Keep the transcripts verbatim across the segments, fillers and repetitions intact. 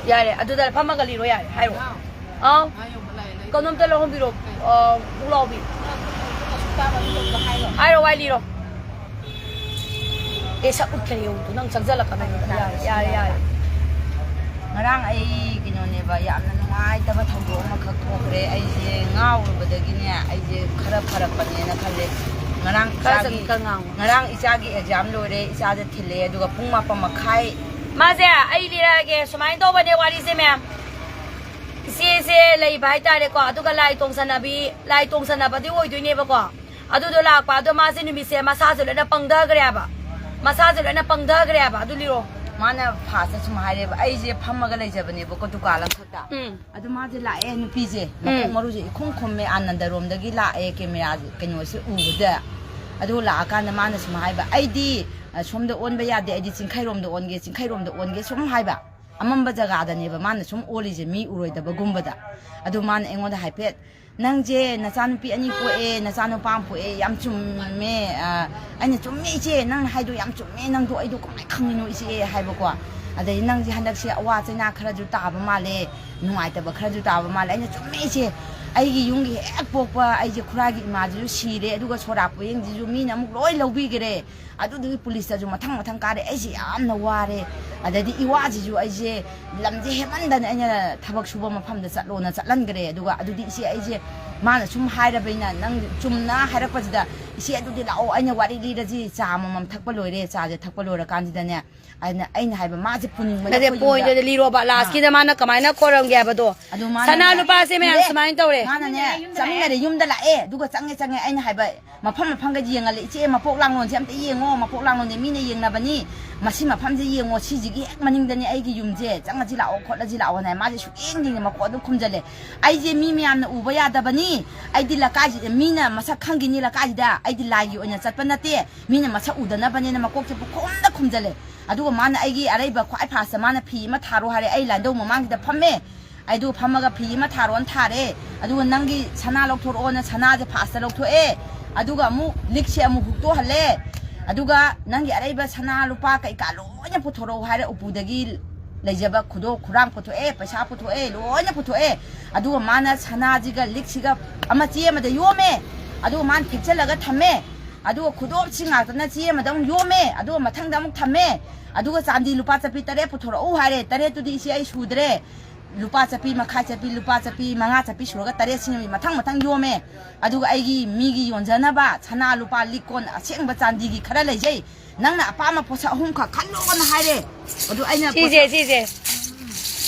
ꯌꯥꯔꯦ, ꯑꯗꯨꯗ ꯐꯝꯃꯒ ꯂꯤꯔꯣ, ꯌꯥꯔꯦ, ꯍꯥꯏꯔꯣ꯫ ꯑꯥꯎ꯫ ꯉꯥ ꯌꯣꯟꯕ ꯂꯥꯛꯑꯦ, ꯂꯩ-, ꯀꯩꯅꯣꯝꯇ ꯂꯧꯍꯟꯕꯤꯔꯣ꯫ ꯑꯥ, ꯄꯨꯛꯂꯥꯎꯕꯤ꯫ ꯉꯥ ꯀꯩꯅꯣ ꯇꯧꯕ ꯍꯥꯏꯔꯣ꯫ ꯍꯥꯏꯔꯣ, ꯋꯥꯔꯤ ꯂꯤꯔꯣ꯫ ꯑꯦ, ꯁꯛ ꯎꯠꯈ꯭ꯔꯦ, ꯌꯦꯡꯉꯨ ꯇꯨ, ꯅꯪ ꯆꯪꯖꯜꯂꯛꯀꯅꯣ꯫ ꯌꯥꯔꯦ, ꯌꯥꯔꯦ, ꯌꯥꯔꯦ꯫ ꯉꯔꯥꯡ ꯑꯩ ꯀꯩꯅꯣꯅꯦꯕ, ꯌꯥꯝꯅ ꯅꯨꯡꯉꯥꯏꯇꯕ ꯊꯧꯗꯣꯛ ꯑꯃꯈꯛ ꯊꯣꯛꯈ꯭ꯔꯦ꯫ ꯑꯩꯁꯦ ꯉꯥꯎꯔꯨꯕꯗꯒꯤꯅꯦ, ꯑꯩꯁꯦ ꯈꯔ ꯐꯔꯛꯄꯅꯦꯅ ꯈꯜꯂꯦ꯫ ꯉꯔꯥꯡ ꯈꯔ ꯏꯆꯥꯒꯤ, ꯆꯪ-, ꯈꯔ ꯉꯥꯡꯉꯨ꯫ ꯉꯔꯥꯡ ꯏꯆꯥꯒꯤ ꯑꯦꯛꯖꯥꯝ ꯂꯣꯏꯔꯦ, ꯏꯆꯥꯁꯦ ꯊꯤꯜꯂꯦ, ꯑꯗꯨꯒ ꯄꯨꯡ ꯃꯥꯄꯟ ꯃꯈꯥꯏ꯫ ꯃꯥꯁꯦ, ꯑꯩ ꯂꯤꯔꯛꯑꯒꯦ, ꯁꯨꯃꯥꯏꯅ ꯇꯧꯕꯅꯦ ꯋꯥꯔꯤꯁꯦ, ꯃꯌꯥꯝ꯫ ꯏꯆꯦꯁꯦ ꯂꯩꯕ ꯍꯥꯏꯇꯥꯔꯦꯀꯣ, ꯑꯗꯨꯒ ꯂꯥꯏ ꯇꯣꯡꯁꯟꯅꯕꯤ, ꯂꯥꯏ ꯇꯣꯡꯁꯟꯅꯕꯗꯤ ꯑꯣꯏꯗꯣꯏꯅꯦꯕꯀꯣ꯫ ꯑꯗꯨꯗꯣ ꯂꯥꯛꯄ, ꯑꯗꯣ ꯃꯥꯁꯦ ꯅꯨꯃꯤꯠꯁꯦ ꯃꯁꯥꯁꯦ ꯂꯣꯏꯅ ꯄꯪꯊꯈ꯭ꯔꯦ ꯍꯥꯏꯕ꯫ ꯃꯁꯥꯁꯦ ꯂꯣꯏꯅ ꯄꯪꯊꯈ꯭ꯔꯦ ꯍꯥꯏꯕ꯫ ꯑꯗꯨ ꯂꯤꯔꯣ꯫ ꯃꯥꯅ ꯐꯥꯁꯇ ꯁꯨꯝ ꯍꯥꯏꯔꯦꯕ, "ꯑꯩꯁꯦ ꯐꯝꯃꯒ ꯂꯩꯖꯕꯅꯦꯕꯀꯣ ꯗꯨꯀꯥꯟ ꯑꯃꯈꯛꯇ꯫ ꯎꯝ꯫ ꯑꯗꯨ ꯃꯥꯁꯦ ꯂꯥꯛꯑꯦ, ꯅꯨꯄꯤꯁꯦ ꯃꯈꯣꯡ ꯎꯝ꯫ ꯃꯔꯨꯁꯦ ꯏꯈꯨꯝ ꯈꯨꯝꯃꯦ ꯑꯥꯅꯟꯗꯔꯣꯝꯗꯒꯤ ꯂꯥꯛꯑꯦ, ꯀꯦꯃꯦꯔꯥ ꯀꯩꯅꯣꯁꯦ ꯎꯕꯗ꯫ ꯑꯗꯨ ꯂꯥꯛꯑꯀꯥꯟꯗ ꯃꯥꯅ ꯁꯨꯝ ꯍꯥꯏꯕ, "ꯑꯩꯗꯤ, ꯑ, ꯁꯣꯝꯗ ꯑꯣꯟꯕ ꯌꯥꯗꯦ, ꯑꯩꯗꯤ ꯆꯤꯡꯈꯩꯔꯣꯝꯗ ꯑꯣꯟꯒꯦ, ꯆꯤꯡꯈꯩꯔꯣꯝꯗ ꯑꯣꯟꯒꯦ" ꯁꯨꯝ ꯍꯥꯏꯕ꯫ ꯑꯃꯝꯕ ꯖꯒꯥꯗꯅꯦꯕ ꯃꯥꯅ ꯁꯨꯝ ꯑꯣꯜꯂꯤꯁꯦ, ꯃꯤ ꯎꯔꯣꯏꯗꯕꯒꯨꯝꯕꯗ꯫ ꯑꯗꯨ ꯃꯥꯅ ꯑꯩꯉꯣꯟꯗ ꯍꯥꯏꯐꯦꯠ, "ꯅꯪꯁꯦ ꯅꯆꯥꯅꯨꯄꯤ ꯑꯅꯤ ꯄꯣꯛꯑꯦ, ꯅꯆꯥꯅꯨꯄꯥ ꯑꯃ ꯄꯣꯛꯑꯦ, ꯌꯥꯝ ꯆꯨꯝꯃꯦ"꯫ ꯑ, ꯑꯩꯅ, "ꯆꯨꯝꯃꯦ ꯏꯆꯦ, ꯅꯪꯅ ꯍꯥꯏꯗꯣ ꯌꯥꯝ ꯆꯨꯝꯃꯦ, ꯅꯪꯗꯣ ꯑꯩꯗꯣ ꯀꯃꯥꯏꯅ ꯈꯪꯉꯤꯅꯣ ꯏꯆꯦ?" ꯍꯥꯏꯕꯀꯣ꯫ ꯑꯗꯩ, "ꯅꯪꯁꯦ ꯍꯟꯗꯛꯁꯦ ꯑꯋꯥ ꯆꯩꯅꯥ ꯈꯔꯁꯨ ꯇꯥꯕ ꯃꯥꯜꯂꯦ, ꯅꯨꯡꯉꯥꯏꯇꯕ ꯈꯔꯁꯨ ꯇꯥꯕ ꯃꯥꯜꯂꯦ"꯫ ꯑꯩꯅ, "ꯆꯨꯝꯃꯦ ꯏꯆꯦ, ꯑꯩꯒꯤ ꯌꯨꯝꯒꯤ ꯍꯦꯛ ꯄꯣꯛꯄ ꯑꯩꯁꯦ ꯈꯨꯔꯥꯒꯤ ꯏꯃꯥꯁꯤꯁꯨ ꯁꯤꯔꯦ, ꯑꯗꯨꯒ ꯁꯣꯔꯥ ꯄꯣꯌꯦꯡꯁꯤꯁꯨ ꯃꯤꯅ ꯑꯃꯨꯛ ꯂꯣꯏ ꯂꯧꯕꯤꯈꯔꯦ꯫ ꯑꯗꯨꯗꯨꯒꯤ ꯄꯨꯂꯤꯁꯇꯁꯨ ꯃꯊꯪ ꯃꯊꯪ ꯀꯥꯔꯦ꯫ ꯑꯩꯁꯦ ꯌꯥꯝꯅ ꯋꯥꯔꯦ꯫ ꯑꯗꯩꯗꯤ ꯏꯋꯥꯁꯤꯁꯨ ꯑꯩꯁꯦ ꯂꯝꯁꯦ ꯍꯦꯟꯃꯟꯗꯅ ꯑꯩꯅ ꯊꯕꯛ ꯁꯨꯕ ꯃꯐꯝꯗ ꯆꯠꯂꯣꯅ ꯆꯠꯍꯟꯈ꯭ꯔꯦ꯫ ꯑꯗꯨꯒ ꯑꯗꯨꯗꯤ ꯏꯆꯦ, ꯑꯩꯁꯦ ꯃꯥꯅ ꯁꯨꯝ ꯍꯥꯏꯔꯕꯅꯤꯅ, ꯅꯪ ꯆꯨꯝꯅ ꯍꯥꯏꯔꯛꯄꯁꯤꯗ, "ꯏꯆꯦ, ꯑꯗꯨꯗꯤ ꯂꯥꯛꯑꯣ, ꯑꯩꯅ ꯋꯥꯔꯤ ꯂꯤꯔꯁꯤ, ꯆꯥ ꯑꯃꯃꯝ ꯊꯛꯄ ꯂꯣꯏꯔꯦ"꯫ ꯆꯥꯁꯦ ꯊꯛꯄ ꯂꯣꯏꯔꯀꯥꯟꯁꯤꯗꯅꯦ, ꯑꯩꯅ, ꯑꯩꯅ ꯍꯥꯏꯕ, "ꯃꯥꯁꯦ ꯄꯨꯅꯤꯡꯕꯅ ꯅꯠꯇꯦ, ꯑꯩꯈꯣꯏ ꯌꯨꯝꯗ"꯫ ꯄꯣꯏꯟꯗꯨꯗ ꯂꯤꯔꯣꯕ, ꯂꯥꯁꯀꯤꯗ ꯑꯥ꯫ ꯃꯥꯅ ꯀꯃꯥꯏꯅ ꯈꯣꯏꯔꯝꯒꯦ ꯍꯥꯏꯕꯗꯣ꯫ ꯑꯗꯨ ꯃꯥꯅꯅꯦ, ꯁꯅꯥ ꯂꯨꯄꯥꯁꯦ ꯃꯌꯥꯝ ꯏꯔꯦ, ꯁꯨꯃꯥꯏꯅ ꯇꯧꯔꯦ꯫ ꯃꯥꯅꯅꯦ, ꯆꯪꯃꯤꯟꯅꯔꯦ, ꯌꯨꯝꯗ ꯂꯥꯛꯑꯦ, ꯑꯗꯨꯒ ꯆꯪꯉꯦ, ꯆꯪꯉꯦ, ꯑꯩꯅ ꯍꯥꯏꯕ, ꯃꯐꯝ ꯃꯐꯝꯒ ꯌꯦꯡꯍꯜꯂꯦ꯫ "ꯏꯆꯦ, ꯃꯄꯣꯛ ꯂꯥꯡꯂꯣꯟꯁꯦ ꯑꯝꯇ ꯌꯦꯡꯉꯣ, ꯃꯄꯣꯛ ꯂꯥꯡꯂꯣꯟꯁꯦ ꯃꯤꯅ ꯌꯦꯡꯅꯕꯅꯤ, ꯃꯁꯤ ꯃꯐꯝꯁꯦ ꯌꯦꯡꯉꯣ, ꯁꯤꯁꯤꯒꯤ ꯍꯦꯛ ꯃꯅꯤꯡꯗꯅꯤ ꯑꯩꯒꯤ ꯌꯨꯝꯁꯦ, ꯆꯪꯉꯁꯤ ꯂꯥꯛꯑꯣ, ꯈꯣꯠꯂꯁꯤ ꯂꯥꯛꯑꯣꯅ" ꯍꯥꯏ꯫ ꯃꯥꯁꯦ ꯁꯨꯛꯌꯦꯡ ꯌꯦꯡꯗꯦ, ꯃꯈꯣꯟ ꯑꯗꯨꯝ ꯈꯨꯝꯖꯜꯂꯦ꯫ ꯑꯩꯁꯦ ꯃꯤ ꯃꯌꯥꯝꯅ ꯎꯕ ꯌꯥꯗꯕꯅꯤ, ꯑꯩꯗꯤ ꯂꯩꯀꯥꯏꯁꯤꯗ ꯃꯤꯅ ꯃꯁꯛ ꯈꯪꯈꯤꯅꯤ, ꯂꯩꯀꯥꯏꯁꯤꯗ ꯑꯩꯗꯤ ꯂꯥꯏꯒꯤ ꯑꯣꯏꯅ ꯆꯠꯄ ꯅꯠꯇꯦ, ꯃꯤꯅ ꯃꯁꯛ ꯎꯗꯅꯕꯅꯦꯅ ꯃꯀꯣꯛꯁꯦ ꯄꯨꯈꯨꯝꯗ ꯈꯨꯝꯖꯜꯂꯦ꯫ ꯑꯗꯨꯒ ꯃꯥꯅ ꯑꯩꯒꯤ ꯑꯔꯩꯕ ꯈ꯭ꯋꯥꯏ ꯐꯥꯁꯇ ꯃꯥꯅ ꯐꯤ ꯑꯃ ꯊꯥꯔꯣ ꯍꯥꯏꯔꯦ, ꯑꯩ ꯂꯥꯏꯟꯙꯧ ꯃꯃꯥꯡꯁꯤꯗ ꯐꯝꯃꯦ꯫ ꯑꯩꯗꯨ ꯐꯝꯃꯒ ꯐꯤ ꯑꯃ ꯊꯥꯔꯣꯅ ꯊꯥꯔꯦ꯫ ꯑꯗꯨꯒ "ꯅꯪꯒꯤ ꯁꯅꯥ ꯂꯧꯊꯣꯔꯛꯑꯣꯅ" ꯁꯅꯥꯁꯦ ꯐꯥꯁꯇ ꯂꯧꯊꯣꯛꯑꯦ꯫ ꯑꯗꯨꯒ ꯑꯃꯨꯛ ꯂꯤꯛꯁꯦ ꯑꯃꯨꯛ ꯍꯨꯛꯇꯣꯛꯍꯜꯂꯦ꯫ ꯑꯗꯨꯒ "ꯅꯪꯒꯤ ꯑꯔꯩꯕ ꯁꯅꯥ ꯂꯨꯄꯥ ꯀꯩꯀꯥ ꯂꯣꯏꯅ ꯄꯨꯊꯣꯔꯛꯑꯣ" ꯍꯥꯏꯔꯦ꯫ ꯎꯄꯨꯗꯒꯤ ꯂꯩꯖꯕ ꯈꯨꯗꯣ ꯈꯨꯔꯥꯡ ꯄꯨꯊꯣꯛꯑꯦ, ꯄꯩꯁꯥ ꯄꯨꯊꯣꯛꯑꯦ, ꯂꯣꯏꯅ ꯄꯨꯊꯣꯛꯑꯦ꯫ ꯑꯗꯨꯒ ꯃꯥꯅ ꯁꯅꯥꯁꯤꯒ ꯂꯤꯛꯁꯤꯒ ꯑꯃ ꯆꯦ ꯑꯃꯗ ꯌꯣꯝꯃꯦ꯫ ꯑꯗꯨꯒ ꯃꯥꯅ ꯊꯤꯠꯆꯜꯂꯒ ꯊꯝꯃꯦ꯫ ꯑꯗꯨꯒ ꯈꯨꯗꯣꯞꯁꯤ ꯉꯥꯛꯇꯅ ꯆꯦ ꯑꯃꯗ ꯑꯃꯨꯛ ꯌꯣꯝꯃꯦ꯫ ꯑꯗꯨꯒ ꯃꯊꯪꯗ ꯑꯃꯨꯛ ꯊꯝꯃꯦ꯫ ꯑꯗꯨꯒ ꯆꯥꯟꯗꯤ ꯂꯨꯄꯥ ꯆꯠꯄꯤ ꯇꯔꯦꯠ ꯄꯨꯊꯣꯔꯛꯎ ꯍꯥꯏꯔꯦ꯫ ꯇꯔꯦꯠꯇꯨꯗꯤ ꯏꯆꯦ ꯑꯩ ꯁꯨꯗ꯭ꯔꯦ꯫ ꯂꯨꯄꯥ ꯆꯠꯄꯤ, ꯃꯈꯥꯏ ꯆꯠꯄꯤ, ꯂꯨꯄꯥ ꯆꯠꯄꯤ ꯃꯉꯥ ꯆꯠꯄꯤ ꯁꯨꯔꯒ ꯇꯔꯦꯠꯁꯤꯅ ꯃꯊꯪ ꯃꯊꯪ ꯌꯣꯝꯃꯦ꯫ ꯑꯗꯨꯒ ꯑꯩꯒꯤ ꯃꯤꯒꯤ ꯌꯣꯟꯖꯅꯕ ꯁꯅꯥ ꯂꯨꯄꯥ ꯂꯤꯛ ꯀꯣꯟ ꯑꯁꯦꯡꯕ ꯆꯥꯟꯗꯤꯒꯤ ꯈꯔ ꯂꯩꯖꯩ꯫ ꯅꯪꯅ ꯑꯄꯥꯝꯕ ꯄꯣꯠꯁꯛ ꯑꯍꯨꯝꯈꯛ ꯈꯜꯂꯣꯅ ꯍꯥꯏꯔꯦ꯫ ꯑꯗꯨ ꯑꯩꯅ ꯁꯤꯁꯦ, ꯄꯣꯠꯁꯛ, ꯁꯤꯁꯦ꯫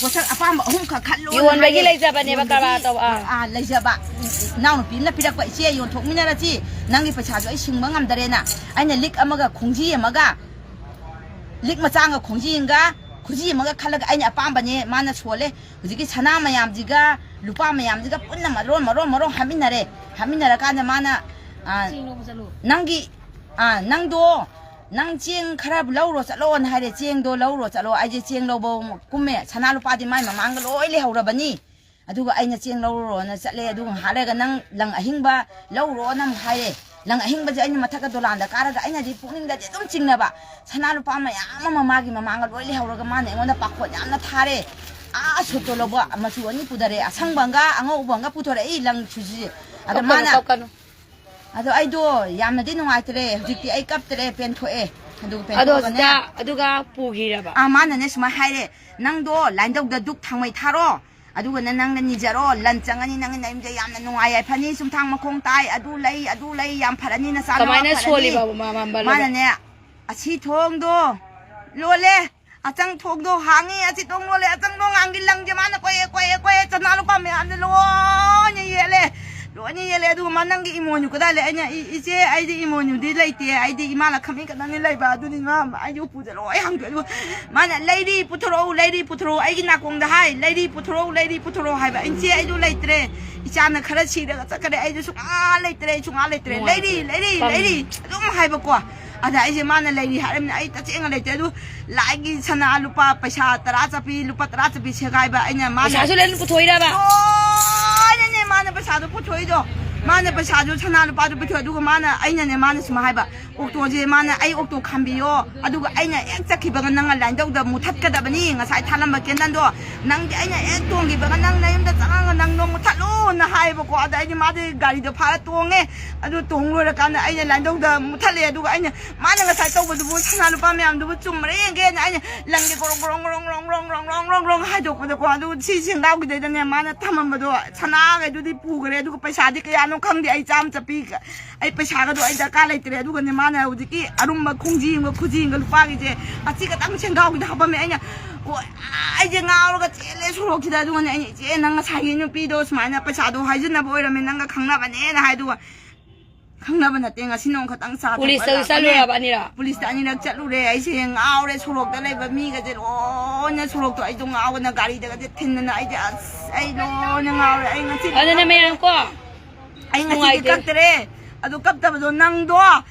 ꯄꯣꯠꯁꯛ ꯑꯄꯥꯝꯕ ꯑꯍꯨꯝꯈꯛ ꯈꯜꯂꯣꯅ ꯌꯣꯟꯕꯒꯤ ꯍꯥꯏꯔꯦ꯫ ꯂꯩꯖꯕꯅꯦꯕ, ꯌꯣꯟꯕꯒꯤ, ꯀꯔꯕꯥꯔ ꯇꯧꯕ, ꯑꯥ꯫ ꯑꯥ, ꯂꯩꯖꯕ꯫ ꯏꯅꯥꯎꯅꯨꯄꯤ ꯑꯃꯅ ꯄꯤꯔꯛꯄ, "ꯏꯆꯦ, ꯌꯣꯟꯊꯣꯛꯃꯤꯟꯅꯔꯁꯤ, ꯅꯪꯒꯤ ꯄꯩꯁꯥꯁꯨ ꯑꯩ ꯁꯤꯡꯕ ꯉꯝꯗꯔꯦꯅ"꯫ ꯑꯩꯅ ꯂꯤꯛ ꯑꯃꯒ ꯈꯣꯡꯖꯤ ꯑꯃꯒ, ꯂꯤꯛ ꯃꯆꯥ ꯑꯃꯒ ꯈꯣꯡꯖꯤ ꯑꯃꯒ, ꯈꯨꯖꯤ ꯑꯃꯒ ꯈꯜꯂꯒ ꯑꯩꯅ ꯑꯄꯥꯝꯕꯅꯦ ꯃꯥꯅ ꯁꯣꯜꯂꯦ꯫ ꯍꯧꯖꯤꯛꯀꯤ ꯁꯅꯥ ꯃꯌꯥꯝꯁꯤꯒ ꯂꯨꯄꯥ ꯃꯌꯥꯝꯁꯤꯒ ꯄꯨꯟꯅ ꯃꯔꯣꯟ, ꯃꯔꯣꯟ, ꯃꯔꯣꯟ ꯍꯥꯞꯃꯤꯟꯅꯔꯦ꯫ ꯍꯥꯞꯃꯤꯟꯅꯔꯀꯥꯟꯗ ꯃꯥꯅ, ꯑꯥ, ꯆꯦꯡ ꯂꯧꯕ ꯆꯠꯂꯨ꯫ "ꯅꯪꯒꯤ, ꯑꯥ, ꯅꯪꯗꯣ, ꯅꯪ ꯆꯦꯡ ꯈꯔ ꯂꯧꯔꯣ ꯆꯠꯂꯣꯅ" ꯍꯥꯏꯔꯦ꯫ ꯆꯦꯡꯗꯣ ꯂꯧꯔꯣ ꯆꯠꯂꯣ꯫ ꯑꯩꯁꯦ ꯆꯦꯡ ꯂꯧꯕ ꯀꯨꯝꯃꯦ꯫ ꯁꯅꯥ ꯂꯨꯄꯥꯗꯤ ꯃꯥꯏ ꯃꯃꯥꯡꯗ ꯂꯣꯏ ꯂꯩꯍꯧꯔꯕꯅꯤ꯫ ꯑꯗꯨꯒ ꯑꯩꯅ ꯆꯦꯡ ꯂꯧꯔꯨꯔꯣꯅ ꯆꯠꯂꯦ꯫ ꯑꯗꯨꯒ ꯉꯥꯏꯍꯥꯛ ꯂꯩꯔꯒ ꯅꯪ ꯂꯪ ꯑꯍꯤꯡꯕ ꯂꯧꯔꯨꯔꯣꯅ ꯑꯃꯨꯛ ꯍꯥꯏꯔꯦ꯫ ꯂꯪ ꯑꯍꯤꯡꯕꯁꯦ ꯑꯩꯅ ꯃꯊꯛꯇ ꯗꯣꯂꯥꯟꯗ ꯀꯥꯔꯒ ꯑꯩꯅꯗꯤ ꯄꯨꯛꯅꯤꯡꯗꯗꯤ ꯑꯗꯨꯝ ꯆꯤꯡꯅꯕ, ꯁꯅꯥ ꯂꯨꯄꯥ ꯃꯌꯥꯝ ꯑꯃ ꯃꯥꯒꯤ ꯃꯃꯥꯡꯗ ꯂꯣꯏ ꯂꯩꯍꯧꯔꯒ ꯃꯥꯅ ꯑꯩꯉꯣꯟꯗ ꯄꯥꯈꯣꯟ ꯌꯥꯝꯅ ꯊꯥꯔꯦ꯫ ꯑꯥ, ꯁꯨꯠꯇꯣ ꯂꯧꯕ ꯃꯆꯨ ꯑꯅꯤ ꯄꯨꯊꯔꯛꯑꯦ, ꯑꯁꯪꯕ ꯑꯃꯒ ꯑꯉꯧꯕ ꯑꯃꯒ ꯄꯨꯊꯣꯔꯛꯏ, ꯂꯪ ꯁꯨꯠꯁꯤ꯫ ꯑꯗ ꯀꯞꯀꯅꯨ, ꯃꯥꯅ, ꯀꯞꯀꯅꯨ꯫ ꯑꯗꯣ ꯑꯩꯗꯣ ꯌꯥꯝꯅꯗꯤ ꯅꯨꯡꯉꯥꯏꯇ꯭ꯔꯦ, ꯍꯧꯖꯤꯛꯇꯤ ꯑꯩ ꯀꯞꯇ꯭ꯔꯦ, ꯄꯦꯟꯊꯣꯛꯑꯦ꯫ ꯑꯗꯨꯒ ꯑꯗꯣ ꯄꯦꯟꯊꯣꯛꯑꯒꯅꯦ, ꯍꯧꯖꯤꯛꯇ ꯑꯗꯨꯒ ꯄꯨꯈꯤꯔꯕ? ꯑꯥ, ꯃꯥꯅꯅꯦ ꯁꯨꯃꯥꯏꯅ ꯍꯥꯏꯔꯦ, "ꯅꯪꯗꯣ ꯂꯥꯏꯟꯗꯧꯗ ꯙꯨꯛ ꯊꯥꯡꯃꯩ ꯊꯥꯔꯣ, ꯑꯗꯨꯒꯅ ꯅꯪꯅ ꯅꯤꯖꯔꯣ, ꯂꯟ ꯆꯪꯉꯅꯤ, ꯅꯪꯒꯤ ꯅꯌꯨꯝꯁꯦ ꯌꯥꯝꯅ ꯅꯨꯡꯉꯥꯏ ꯌꯥꯏꯐꯅꯤ, ꯆꯨꯝꯊꯥꯡ ꯃꯈꯣꯡ ꯇꯥꯏ, ꯑꯗꯨ ꯂꯩ, ꯑꯗꯨ ꯂꯩ, ꯌꯥꯝ ꯐꯔꯅꯤ, ꯅꯆꯥ ꯅꯨꯄꯥ ꯀꯃꯥꯏꯅ ꯐꯔꯅꯤ"꯫ ꯁꯣꯜꯂꯤꯕ ꯃꯥ-, ꯃꯥ-, ꯃꯥ-, ꯃꯥꯅꯅꯦ, "ꯑꯁꯤ ꯊꯣꯡꯗꯣ ꯂꯣꯜꯂꯦ, ꯑꯆꯪ ꯊꯣꯡꯗꯣ ꯍꯥꯡꯉꯤ, ꯑꯁꯤ ꯊꯣꯡ ꯂꯣꯜꯂꯦ, ꯑꯆꯪ ꯊꯣꯡ ꯍꯥꯡꯒꯤ ꯂꯪꯁꯦ ꯃꯥꯅ ꯀꯣꯏꯑꯦ, ꯀꯣꯏꯑꯦ, ꯀꯣꯏꯑꯦ, ꯁꯅꯥ ꯂꯨꯄꯥ ꯃꯌꯥꯝꯁꯦ ꯂꯣꯏꯅ ꯌꯦꯜꯂꯦ, ꯂꯣꯏꯅ ꯌꯦꯜꯂꯦ꯫ ꯑꯗꯨꯒ ꯃꯥ, "ꯅꯪꯒꯤ ꯏꯃꯣꯏꯅꯨ ꯀꯗꯥꯏ ꯂꯩ?" ꯑꯩꯅ, "ꯏ-, ꯏꯆꯦ, ꯑꯩꯗꯤ ꯏꯃꯣꯏꯅꯨꯗꯤ ꯂꯩꯇꯦ, ꯑꯩꯗꯤ ꯏꯃꯥ ꯂꯛꯈꯃꯤ ꯈꯛꯇꯪꯅꯤ ꯂꯩꯕ", ꯑꯗꯨꯅꯤ ꯃꯥ, ꯑꯩꯗꯤ ꯎꯄꯨꯁꯦ ꯂꯣꯏ ꯍꯥꯡꯗꯣꯛꯑꯦ꯫ ꯑꯗꯨꯒ ꯃꯥꯅ, "ꯂꯩꯔꯤ ꯄꯨꯊꯣꯔꯛꯎ, ꯂꯩꯔꯤ ꯄꯨꯊꯣꯔꯛꯎ", ꯑꯩꯒꯤ ꯅꯥꯀꯣꯡꯗ ꯍꯥꯏ, "ꯂꯩꯔꯤ ꯄꯨꯊꯣꯔꯛꯎ, ꯂꯩꯔꯤ ꯄꯨꯊꯣꯔꯛꯎ" ꯍꯥꯏꯕ꯫ ꯑꯩꯅ, "ꯏꯆꯦ, ꯑꯩꯗꯨ ꯂꯩꯇ꯭ꯔꯦ, ꯏꯆꯥꯅ ꯈꯔ ꯁꯤꯔꯒ ꯆꯠꯈ꯭ꯔꯦ, ꯑꯩꯗꯨ ꯁꯨꯡꯉꯥ ꯂꯩꯇ꯭ꯔꯦ, ꯑꯩ ꯁꯨꯡꯉꯥ ꯂꯩꯇ꯭ꯔꯦ, ꯂꯩꯔꯤ, ꯅꯨꯡꯉꯥꯏꯇꯦ꯫ ꯂꯩꯔꯤ, ꯄꯥꯝꯃꯤ꯫ ꯂꯩꯔꯤ" ꯑꯗꯨꯝ ꯍꯥꯏꯕꯀꯣ꯫ ꯑꯗ ꯑꯩꯁꯦ, ꯃꯥꯅ ꯂꯩꯔꯤ ꯍꯥꯏꯔꯝꯅꯤꯅ ꯑꯩ ꯇꯁꯦꯡꯅ ꯂꯩꯇ꯭ꯔꯦ꯫ ꯑꯗꯨ ꯂꯥꯏꯒꯤ ꯁꯅꯥ ꯂꯨꯄꯥ ꯄꯩꯁꯥ ꯇꯔꯥ ꯆꯠꯄꯤ, ꯂꯨꯄꯥ ꯇꯔꯥ ꯆꯠꯄꯤ ꯁꯦꯒꯥꯏꯕ ꯑꯩꯅ, ꯃꯥꯅ ꯄꯩꯁꯥꯁꯨ ꯂꯣꯏꯅ ꯄꯨꯊꯣꯛꯏꯔꯕ? ꯂꯣꯏꯅꯅꯦ ꯃꯥꯅ ꯄꯩꯁꯥꯗꯣ ꯄꯨꯊꯣꯛꯏꯗꯣ꯫ ꯃꯥꯅ ꯄꯩꯁꯥꯗꯨ, ꯁꯅꯥ ꯂꯨꯄꯥꯗꯨ ꯄꯤꯊꯣꯛꯑꯦ꯫ ꯑꯗꯨꯒ ꯃꯥꯅ, ꯑꯩꯅꯅꯦ, ꯃꯥꯅ ꯁꯨꯃꯥꯏ ꯍꯥꯏꯕ, "ꯑꯣꯛꯇꯣꯁꯦ", ꯃꯥꯅ, "ꯑꯩ ꯑꯣꯛꯇꯣ ꯈꯥꯝꯕꯤꯌꯣ, ꯑꯗꯨꯒ ꯑꯩꯅ ꯍꯦꯛ ꯆꯠꯈꯤꯕꯒ ꯅꯪꯅ ꯂꯥꯏꯟꯗꯧꯗ ꯃꯨꯊꯠꯀꯗꯕꯅꯤ, ꯉꯁꯥꯏ ꯊꯥꯜꯂꯝꯕ ꯀꯦꯟꯗꯜꯗꯣ, ꯅꯪꯗꯤ ꯑꯩꯅ ꯍꯦꯛ ꯇꯣꯡꯈꯤꯕꯒ ꯅꯪ ꯅꯌꯨꯝꯗ ꯆꯪꯉꯒ ꯅꯪꯗꯣ ꯃꯨꯊꯠꯂꯨꯅ" ꯍꯥꯏꯌꯦꯕꯀꯣ꯫ ꯑꯗ ꯑꯩꯗꯤ ꯃꯥꯗꯤ ꯒꯥꯔꯤꯗꯣ ꯐꯥꯔ ꯇꯣꯡꯉꯦ꯫ ꯑꯗꯨ ꯇꯣꯡ ꯂꯣꯏꯔꯀꯥꯟꯗ ꯑꯩꯅ ꯂꯥꯏꯟꯗꯧꯗ ꯃꯨꯊꯠꯂꯦ꯫ ꯑꯗꯨꯒ ꯑꯩꯅ, ꯃꯥꯅ ꯉꯁꯥꯏ ꯇꯧꯕꯗꯨꯕꯨ, ꯁꯅꯥ ꯂꯨꯄꯥ ꯃꯌꯥꯝꯗꯨꯕꯨ ꯆꯨꯝꯕ꯭ꯔꯥ ꯌꯦꯡꯒꯦꯅ ꯑꯩꯅ ꯂꯪꯒꯤ ꯒ꯭ꯔꯣꯡ ꯒ꯭ꯔꯣꯡ ꯒ꯭ꯔꯣꯡ ꯒ꯭ꯔꯣꯡ ꯒ꯭ꯔꯣꯡ ꯒ꯭ꯔꯣꯡ ꯒ꯭ꯔꯣꯡ ꯒ꯭ꯔꯣꯡ ꯒ꯭ꯔꯣꯡ ꯍꯥꯏꯗꯣꯛꯄꯗꯀꯣ, ꯑꯗꯨ ꯁꯤ ꯁꯦꯡꯒꯥꯎꯒꯤꯗꯩꯗꯅꯦ ꯃꯥꯅ ꯊꯝꯃꯝꯕꯗꯣ ꯁꯅꯥꯈꯩꯗꯨꯗꯤ ꯄꯨꯈ꯭ꯔꯦ꯫ ꯑꯗꯨꯒ ꯄꯩꯁꯥꯗꯤ ꯀꯌꯥꯅꯣ ꯈꯪꯗꯦ, ꯑꯩ ꯆꯥꯝ ꯆꯠꯄꯤ, ꯑꯩ ꯄꯩꯁꯥꯒꯗꯣ ꯑꯩ ꯗꯔꯀꯥꯔ ꯂꯩꯇ꯭ꯔꯦ꯫ ꯑꯗꯨꯒꯅꯦ ꯃꯥꯅ ꯍꯧꯖꯤꯛꯀꯤ ꯑꯔꯨꯝꯕ ꯈꯣꯡꯖꯤ ꯑꯃꯒ ꯈꯨꯖꯤ ꯑꯃꯒ ꯂꯨꯄꯥꯒꯤꯁꯦ ꯑꯁꯤ ꯈꯛꯇꯪ ꯁꯦꯡꯒꯥꯎꯒꯤꯗ ꯍꯥꯞꯄꯝꯃꯦ꯫ ꯑꯩꯅ, ꯑꯣ, ꯑꯩꯁꯦ ꯉꯥꯎꯔꯒ ꯆꯦꯜꯂꯦ ꯁꯣꯔꯣꯛꯁꯤꯗ꯫ ꯑꯗꯨꯒꯅꯦ ꯑꯩꯅ, "ꯏꯆꯦ, ꯅꯪ ꯉꯁꯥꯏꯒꯤ ꯅꯨꯄꯤꯗꯣ ꯁꯨꯃꯥꯏꯅ ꯄꯩꯁꯥꯗꯣ ꯍꯥꯏꯖꯤꯟꯅꯕ ꯑꯣꯏꯔꯝꯃꯦ, ꯅꯪꯒ ꯈꯪꯅꯕꯅꯦꯅ" ꯍꯥꯏ꯫ ꯑꯗꯨꯒ ꯈꯪꯅꯕ ꯅꯠꯇꯦ, ꯉꯁꯤ ꯅꯣꯡ ꯈꯛꯇꯪ ꯆꯥ ꯊꯛꯄ ꯄꯨꯂꯤꯁꯇꯁꯨ ꯂꯥꯛꯄꯅꯦ꯫ ꯆꯠꯂꯨꯔꯕ ꯑꯅꯤꯔꯛ? ꯄꯨꯂꯤꯁꯇ ꯑꯅꯤꯔꯛ ꯆꯠꯂꯨꯔꯦ꯫ ꯑꯩꯁꯦ ꯉꯥꯎꯔꯦ, ꯁꯣꯔꯣꯛꯇ ꯂꯩꯕ ꯃꯤꯒꯁꯦ ꯂꯣꯏꯅ, ꯁꯣꯔꯣꯛꯇꯣ ꯑꯩꯗꯣ ꯉꯥꯎꯗꯅ ꯒꯥꯔꯤꯗꯒꯁꯦ ꯊꯤꯟꯗꯅ ꯑꯩꯁꯦ, ꯑꯁ, ꯑꯩ ꯂꯣꯏꯅ ꯉꯥꯎꯔꯦ꯫ ꯑꯩ ꯉꯁꯤ ꯑꯗꯨꯅ ꯃꯌꯥꯝ ꯀꯣ, ꯑꯩ ꯉꯁꯤꯗꯤ ꯅꯨꯡꯉꯥꯏꯇꯦ꯫ ꯀꯞꯇꯔꯦ꯫ ꯑꯗꯨ ꯀꯞꯇꯕꯗꯣ ꯅꯪꯗꯣ,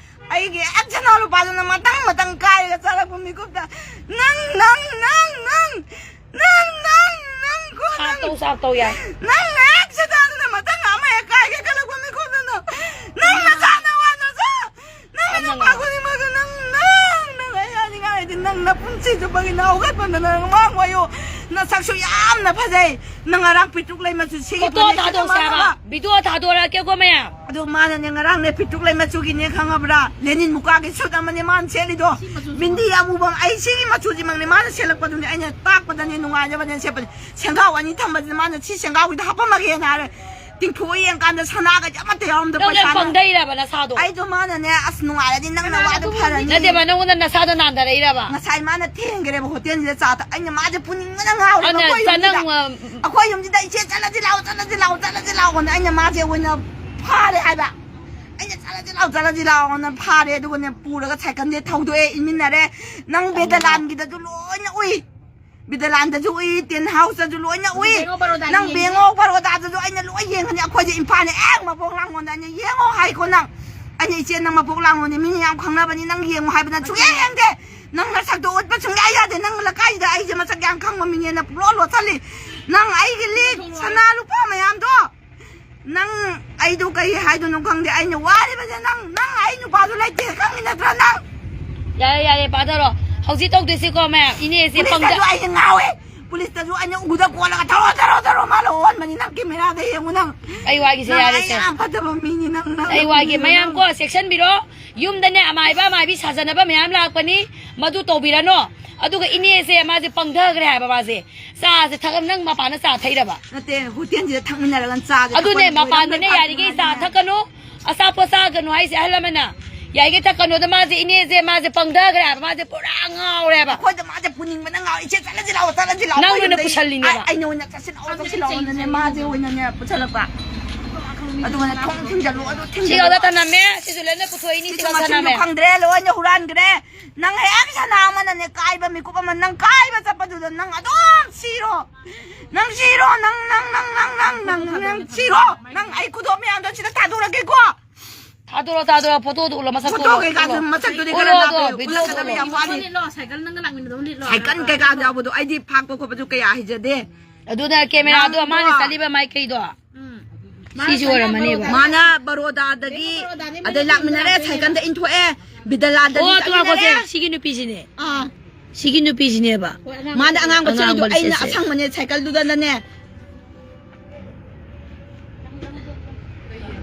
ꯑꯩꯒꯤ ꯑꯦꯛ ꯁꯅꯥ ꯂꯨꯄꯥꯗꯨꯅ ꯃꯊꯪ ꯃꯊꯪ ꯀꯥꯏꯔꯒ ꯆꯠꯂꯛꯄ ꯃꯤꯀꯨꯞꯇ, ꯅꯪ, ꯅꯪ, ꯅꯪ, ꯅꯪ, ꯅꯪ, ꯅꯪ, ꯅꯪ ꯀꯣ, ꯅꯪ, ꯁꯥꯛꯇꯧ, ꯁꯥꯛꯇꯧ ꯌꯥꯏ꯫ ꯅꯪ ꯍꯦꯛ ꯁꯤꯗ ꯑꯗꯨꯅ ꯃꯊꯪ ꯑꯃ ꯍꯦꯛ ꯀꯥꯏꯒꯦ ꯈꯜꯂꯛꯄ ꯃꯤꯀꯨꯞꯇꯅ, ꯅꯪ ꯅꯆꯥ ꯅꯋꯥ ꯅꯆꯥ, ꯅꯪ ꯅꯨꯄꯥ ꯈꯨꯗꯤꯡꯃꯛꯇ ꯅꯪ, ꯅꯪ, ꯅꯪ ꯑꯩ ꯍꯥꯏꯅꯤꯡꯉꯥꯏ ꯂꯩꯇꯦ꯫ ꯅꯪ ꯅꯄꯨꯟꯁꯤ ꯆꯨꯞꯄꯒꯤ ꯅꯍꯧꯒꯠꯐꯝꯗ ꯅꯪ ꯃꯥꯡ ꯑꯣꯏꯌꯨ꯫ ꯅꯁꯛꯁꯨ ꯌꯥꯝꯅ ꯐꯖꯩ꯫ ꯅꯪ ꯉꯔꯥꯡ ꯄꯤꯛꯇ꯭ꯔꯨꯛ ꯂꯩ ꯃꯆꯨ ꯁꯤꯒꯤ ꯐꯣꯇꯣ ꯐꯅꯦꯛꯁꯤꯗ ꯊꯥꯗꯣꯛꯁꯦ ꯍꯥꯏꯕ꯫ ꯃꯥꯡꯉꯕ꯫ ꯚꯤꯗꯤꯑꯣ ꯊꯥꯗꯣꯔꯛꯀꯦꯀꯣ ꯃꯌꯥꯝ꯫ ꯑꯗꯣ ꯃꯥꯅꯅꯦ ꯉꯔꯥꯡꯅꯦ ꯄꯤꯛꯇ꯭ꯔꯨꯛ ꯂꯩ ꯃꯆꯨꯒꯤꯅꯦ ꯈꯪꯉꯕ꯭ꯔꯥ? ꯂꯦꯅꯤꯟ ꯃꯨꯀꯥꯒꯤ ꯁꯨꯠ ꯑꯃꯅꯦ ꯃꯥꯅ ꯁꯦꯠꯂꯤꯗꯣ꯫ ꯁꯤ ꯃꯆꯨꯁꯤꯃ꯫ ꯕꯤꯟꯗꯤ ꯑꯃꯨꯕ, ꯑꯩ ꯁꯤꯒꯤ ꯃꯆꯨꯁꯤꯃꯛꯅꯦ ꯃꯥꯅ ꯁꯦꯠꯂꯛꯄꯗꯨꯅꯦ ꯑꯩꯅ ꯇꯥꯛꯄꯗꯅꯦ ꯅꯨꯡꯉꯥꯏꯅꯕꯅꯦ ꯁꯦꯠꯄꯁꯦ꯫ ꯁꯦꯡꯒꯥꯎ ꯑꯅꯤ ꯊꯝꯕꯁꯤꯗ ꯃꯥꯅ ꯁꯤ ꯁꯦꯡꯒꯥꯎꯒꯤꯗ ꯍꯥꯞꯄꯝꯃꯒꯦꯅ ꯍꯥꯏꯔꯦ꯫ ꯇꯤꯡꯊꯣꯛꯑ ꯌꯦꯡꯀꯥꯟꯗ ꯁꯅꯥꯒꯁꯦ ꯑꯃꯠꯇ ꯌꯥꯎꯔꯝꯗ ꯅꯪ ꯌꯥꯝ ꯄꯩꯁꯥꯅ꯫ ꯄꯪꯊꯩꯔꯕ ꯅꯁꯥꯗꯣ? ꯑꯩꯗꯣ ꯃꯥꯅꯅꯦ, ꯑꯁ ꯅꯨꯡꯉꯥꯏꯔꯗꯤ ꯅꯪꯅ ꯀꯅꯥꯅ ꯋꯥꯗꯣ ꯑꯗꯨꯒꯨꯝꯕ ꯐꯔꯅꯤ꯫ ꯅꯠꯇꯦꯕ, ꯅꯪꯉꯣꯟꯗ ꯅꯁꯥꯗꯣ ꯅꯥꯟꯊꯔꯛꯏꯔꯕ? ꯉꯁꯥꯏ ꯃꯥꯅ ꯊꯦꯡꯈ꯭ꯔꯦꯕ ꯍꯣꯇꯦꯜꯁꯤꯗ ꯆꯥ ꯊꯛ-, ꯑꯩꯅ ꯃꯥꯁꯦ ꯄꯨꯅꯤꯡꯕꯅ ꯉꯥꯎꯔꯦꯕ꯫ ꯑꯗꯨꯅ ꯑꯩꯈꯣꯏ ꯆ-, ꯌꯨꯝꯁꯤꯗ꯫ ꯅꯪ, ꯑ, ꯑꯩꯈꯣꯏ ꯌꯨꯝꯁꯤꯗ "ꯏꯆꯦ ꯆꯠꯂꯁꯤ ꯂꯥꯛꯑꯣ, ꯆꯠꯂꯁꯤ ꯂꯥꯛꯑꯣ, ꯆꯠꯂꯁꯤ ꯂꯥꯛꯑꯣꯅ" ꯑꯩꯅ ꯃꯥꯁꯦ ꯑꯣꯏꯅ ꯐꯥꯔꯦ ꯍꯥꯏꯕ꯫ ꯑꯩꯅ "ꯆꯠꯂꯁꯤ ꯂꯥꯛꯑꯣ, ꯆꯠꯂꯁꯤ ꯂꯥꯛꯑꯣꯅ" ꯐꯥꯔꯦ꯫ ꯑꯗꯨꯒꯅꯦ ꯄꯨꯔꯒ ꯁꯥꯏꯀꯜꯁꯦ ꯊꯧꯗꯣꯛꯑꯦ, ꯏꯟꯃꯤꯟꯅꯔꯦ꯫ ꯅꯪ ꯕꯦꯗꯂꯥꯟꯒꯤꯗꯁꯨ ꯂꯣꯏꯅ ꯎꯏ꯫ ꯕꯤꯗꯂꯥꯟꯗꯁꯨ ꯎꯏ, ꯇꯦꯟ ꯍꯥꯎꯁꯇꯁꯨ ꯂꯣꯏꯅ ꯎꯏ꯫ ꯕꯦꯡ ꯑꯣꯐ ꯕꯔꯣꯗꯥ ꯅꯪ ꯌꯦꯡꯉꯤ꯫ ꯕꯦꯡ ꯑꯣꯐ ꯕꯔꯣꯗꯥꯗꯁꯨ ꯑꯩꯅ ꯂꯣꯏ ꯌꯦꯡꯉꯅꯤ꯫ ꯑꯩꯈꯣꯏꯁꯦ ꯏꯝꯐꯥꯜꯗ ꯍꯦꯛ ꯃꯄꯣꯛ ꯂꯥꯡꯒꯣꯟꯗ ꯑꯩꯅ "ꯌꯦꯡꯉꯣ" ꯍꯥꯏꯀꯣ ꯅꯪ꯫ ꯑꯩꯅ "ꯏꯆꯦ ꯅꯪ ꯃꯄꯣꯛ ꯂꯥꯡꯒꯣꯟꯅꯦ ꯃꯤꯅ ꯌꯥꯝ ꯈꯪꯅꯕꯅꯤ ꯅꯪ ꯌꯦꯡꯉꯣ" ꯍꯥꯏꯕ ꯅꯪ ꯁꯨꯡꯌꯦꯡ ꯌꯦꯡꯗꯦ꯫ ꯅꯪ ꯅꯁꯛꯇꯣ ꯎꯠꯄ ꯁꯨꯡꯌꯥ ꯌꯥꯗꯦ꯫ ꯅꯪ ꯂꯩꯀꯥꯏꯗ ꯑꯩꯁꯦ ꯃꯁꯛ ꯌꯥꯝ ꯈꯪꯕ ꯃꯤꯅꯦꯅ ꯄꯨꯡꯂꯣꯠ ꯂꯣꯠꯁꯜꯂꯤ꯫ ꯅꯪ ꯑꯩꯒꯤ ꯂꯤꯛ ꯁꯅꯥ ꯂꯨꯄꯥ ꯃꯌꯥꯝꯗꯣ ꯅꯪ ꯑꯩꯗꯣ ꯀꯩ ꯍꯥꯏꯗꯣꯏꯅꯣ ꯈꯪꯗꯦ꯫ ꯑꯩꯅ ꯋꯥꯔꯤꯕꯁꯦ ꯅꯪ, ꯅꯪ ꯑꯩ ꯅꯨꯄꯥꯗꯣ ꯂꯩꯇꯦ ꯈꯪꯉꯤ ꯅꯠꯇ꯭ꯔꯥ ꯅꯪ? ꯌꯥꯔꯦ, ꯌꯥꯔꯦ, ꯄꯥꯊꯔꯣ꯫ ꯍꯧꯖꯤꯛ ꯇꯧꯗꯣꯏꯁꯤꯀꯣ ꯃꯌꯥꯝ, ꯏꯅꯦꯁꯦ ꯄꯨꯂꯤꯁꯇꯁꯨ ꯄꯪꯗ- ꯑꯩꯁꯦ ꯉꯥꯎꯋꯦ꯫ ꯄꯨꯂꯤꯁꯇꯁꯨ ꯑꯩꯅ ꯎꯗ ꯀꯣꯜꯂꯒ "ꯊꯧꯔꯣ, ꯊꯧꯔꯣ, ꯊꯧꯔꯣ", ꯃꯥ ꯂꯧꯍꯟꯕꯅꯤ꯫ ꯅꯪ ꯀꯦꯃꯦꯔꯥꯗ ꯌꯦꯡꯉꯨ ꯅꯪ꯫ ꯑꯩ ꯋꯥꯒꯤꯁꯦ ꯅꯪ ꯌꯥꯔꯦꯁꯦ꯫ ꯑꯩ ꯌꯥꯝ ꯐꯠꯇꯕ ꯃꯤꯅꯤ ꯅꯪ, ꯅꯪ ꯑꯩ ꯋꯥꯒꯤ ꯅꯪ ꯃꯌꯥꯝ ꯀꯣ ꯆꯦꯛꯁꯟꯕꯤꯔꯣ꯫ ꯌꯨꯝꯗꯅꯦ ꯑꯃꯥꯏꯕ ꯑꯃꯥꯏꯕꯤ ꯁꯥꯖꯅꯕ ꯃꯌꯥꯝ ꯂꯥꯛꯄꯅꯤ, ꯃꯗꯨ ꯇꯧꯕꯤꯔꯅꯣ꯫ ꯑꯗꯨꯒ ꯏꯅꯦꯁꯦ ꯃꯥꯁꯦ ꯄꯪꯊꯈ꯭ꯔꯦ ꯍꯥꯏꯕ꯫ ꯃꯥꯁꯦ ꯆꯥꯁꯦ ꯊꯛꯑ ꯅꯪ ꯃꯄꯥꯟꯗ ꯆꯥ ꯊꯩꯔꯕ? ꯅꯠꯇꯦ, ꯍꯣꯇꯦꯜꯁꯤꯗ ꯊꯛꯃꯤꯟꯅꯔꯒ ꯆꯥꯁꯦ ꯑꯗꯨꯅꯦ, ꯊꯛꯄ ꯃꯄꯥꯟꯗꯅꯦ ꯂꯣꯏꯔꯀꯥꯟꯗ ꯌꯥꯔꯤꯈꯩ ꯆꯥ ꯊꯛꯀꯅꯨ, ꯑꯆꯥꯄꯣꯠ ꯆꯥꯒꯅꯨ ꯍꯥꯏꯁꯦ ꯑꯍꯜ ꯑꯃꯅ꯫ ꯌꯥꯔꯤꯈꯩ ꯊꯛꯀꯅꯨ꯫ ꯑꯗ ꯃꯥꯁꯦ, ꯏꯅꯦꯁꯦ ꯃꯥꯁꯦ ꯄꯪꯊꯈ꯭ꯔꯦ ꯍꯥꯏꯕ, ꯃꯥꯁꯦ ꯄꯨꯔꯥ ꯉꯥꯎꯔꯦ ꯍꯥꯏꯕ꯫ ꯑꯩꯈꯣꯏꯗ ꯃꯥꯁꯦ ꯄꯨꯅꯤꯡꯕꯅ ꯉꯥꯎꯔꯦ꯫ "ꯏꯆꯦ, ꯆꯠꯂꯁꯤ ꯂꯥꯛꯑꯣ, ꯆꯠꯂꯁꯤ ꯂꯥꯛꯑꯣ", ꯅꯪ ꯑꯩꯈꯣꯏ ꯑꯣꯏꯅ ꯌꯨꯝꯗꯒꯤ꯫ ꯄꯨꯁꯜꯂꯤꯅꯦꯕ꯫ ꯑꯩ, ꯑꯩꯅ ꯑꯣꯏꯅ "ꯆꯠꯁꯤ ꯂꯥꯛꯑꯣ, ꯆꯠꯁꯤ ꯂꯥꯛꯑꯣꯅꯅꯦ", ꯃꯥꯁꯦ ꯑꯣꯏꯅꯅꯦ ꯄꯨꯁꯜꯂꯛꯄ꯫ ꯑꯗꯨꯒꯅꯦ ꯊꯣꯡ ꯊꯤꯡꯖꯜꯂꯨ, ꯑꯗꯨ ꯁꯤ ꯊꯤꯡꯖꯜꯂꯨ꯫ ꯈꯛꯇ ꯊꯅꯝꯃꯦ, ꯁꯤꯁꯨ ꯂꯣꯏꯅ ꯄꯨꯊꯣꯛꯏꯅꯤ, ꯁꯤ ꯁꯤꯁꯨ ꯈꯛꯇ ꯃꯁꯤꯡꯁꯨ ꯊꯅꯝꯃꯦ꯫ ꯈꯪꯗ꯭ꯔꯦ, ꯂꯣꯏꯅ ꯍꯨꯔꯥꯟꯈ꯭ꯔꯦ꯫ ꯅꯪ ꯍꯦꯛ ꯁꯅꯥ ꯑꯃꯅꯅꯦ ꯀꯥꯏꯕ ꯃꯤꯀꯨꯞ ꯑꯃ, ꯅꯪ ꯀꯥꯏꯕ ꯆꯠꯄꯗꯨꯗ ꯅꯪ ꯑꯗꯨꯝ ꯁꯤꯔꯣ꯫ ꯅꯪ ꯁꯤꯔꯣ, ꯅꯪ, ꯅꯪ, ꯅꯪ, ꯅꯪ, ꯅꯪ, ꯅꯪ ꯁꯤꯔꯣ꯫ ꯅꯪ ꯑꯩ ꯈꯨꯗꯣꯞ ꯃꯌꯥꯝꯗꯣ ꯁꯤꯗ ꯊꯥꯗꯣꯔꯛꯀꯦꯀꯣ꯫ ꯊꯥꯗꯣꯔꯣ, ꯊꯥꯗꯣꯔꯣ, ꯐꯣꯇꯣꯗꯣ ꯎꯠꯂꯣ, ꯃꯁꯛꯇꯣ ꯐꯣꯇꯣ ꯎꯠꯂꯣ, ꯀꯩꯀꯥꯗꯣ ꯎꯠꯂꯣ꯫ ꯃꯁꯛꯇꯨꯗꯤ ꯎꯠꯂꯣ, ꯈꯔ ꯑꯗꯣ, ꯂꯥꯞꯄꯦ, ꯚꯤꯗꯤꯑꯣꯗꯣ ꯎꯠꯂꯛꯀꯗꯕ ꯎꯠꯂꯣ꯫ ꯌꯥꯝ ꯋꯥꯠꯂꯤ꯫ ꯂꯤꯠꯂꯣ, ꯁꯥꯏꯀꯜ ꯅꯪꯒ ꯂꯥꯛꯃꯤꯟꯅꯗꯧ ꯂꯤꯠꯂꯣ꯫ ꯁꯥꯏꯀꯜ ꯀꯩꯀꯥꯗꯣ ꯌꯥꯎꯕꯗꯣ ꯑꯩꯗꯤ ꯐꯥꯛꯄ ꯈꯣꯠꯄꯁꯨ ꯀꯌꯥ ꯍꯩꯖꯗꯦ꯫ ꯑꯗꯨꯅ ꯀꯦꯃꯦꯔꯥꯗꯣ ꯅꯪꯗꯣ ꯃꯥꯅ ꯆꯠꯂꯤꯕ ꯃꯥꯏꯀꯩꯗꯣ꯫ ꯎꯝ꯫ ꯁꯤꯁꯨ ꯑꯣꯏꯔꯝꯃꯅꯦꯕ꯫ ꯃꯥꯅ ꯕꯔꯣꯗꯥꯗꯒꯤ ꯕꯔꯣꯗꯥꯗꯒꯤ ꯑꯗꯩ ꯂꯥꯛꯃꯤꯟꯅꯔꯦ, ꯂꯥꯛꯃꯤꯟꯅꯔꯦ꯫ ꯁꯥꯏꯀꯜꯗ ꯏꯟꯊꯣꯛꯑꯦ, ꯕꯤꯗꯂꯥꯗꯒꯤ ꯑꯣ, ꯇꯨ ꯉꯥꯏꯈꯣꯁꯦ, ꯆꯠꯃꯤꯟꯅꯔꯦ꯫ ꯁꯤꯒꯤ ꯅꯨꯄꯤꯁꯤꯅꯦ꯫ ꯑꯥ꯫ ꯁꯤꯒꯤ ꯅꯨꯄꯤꯁꯤꯅꯦꯕ꯫ ꯍꯣꯏ, ꯑꯉꯥꯡ ꯃꯥꯅ ꯑꯉꯥꯡꯕ ꯑꯉꯥꯡꯕ ꯁꯦꯠꯂꯤꯗꯣ ꯑꯩꯅ ꯂꯤꯠꯆꯠꯁꯦ꯫ ꯑꯁꯪꯕꯅꯦ ꯁꯥꯏꯀꯜꯗꯨꯗꯅꯅꯦ꯫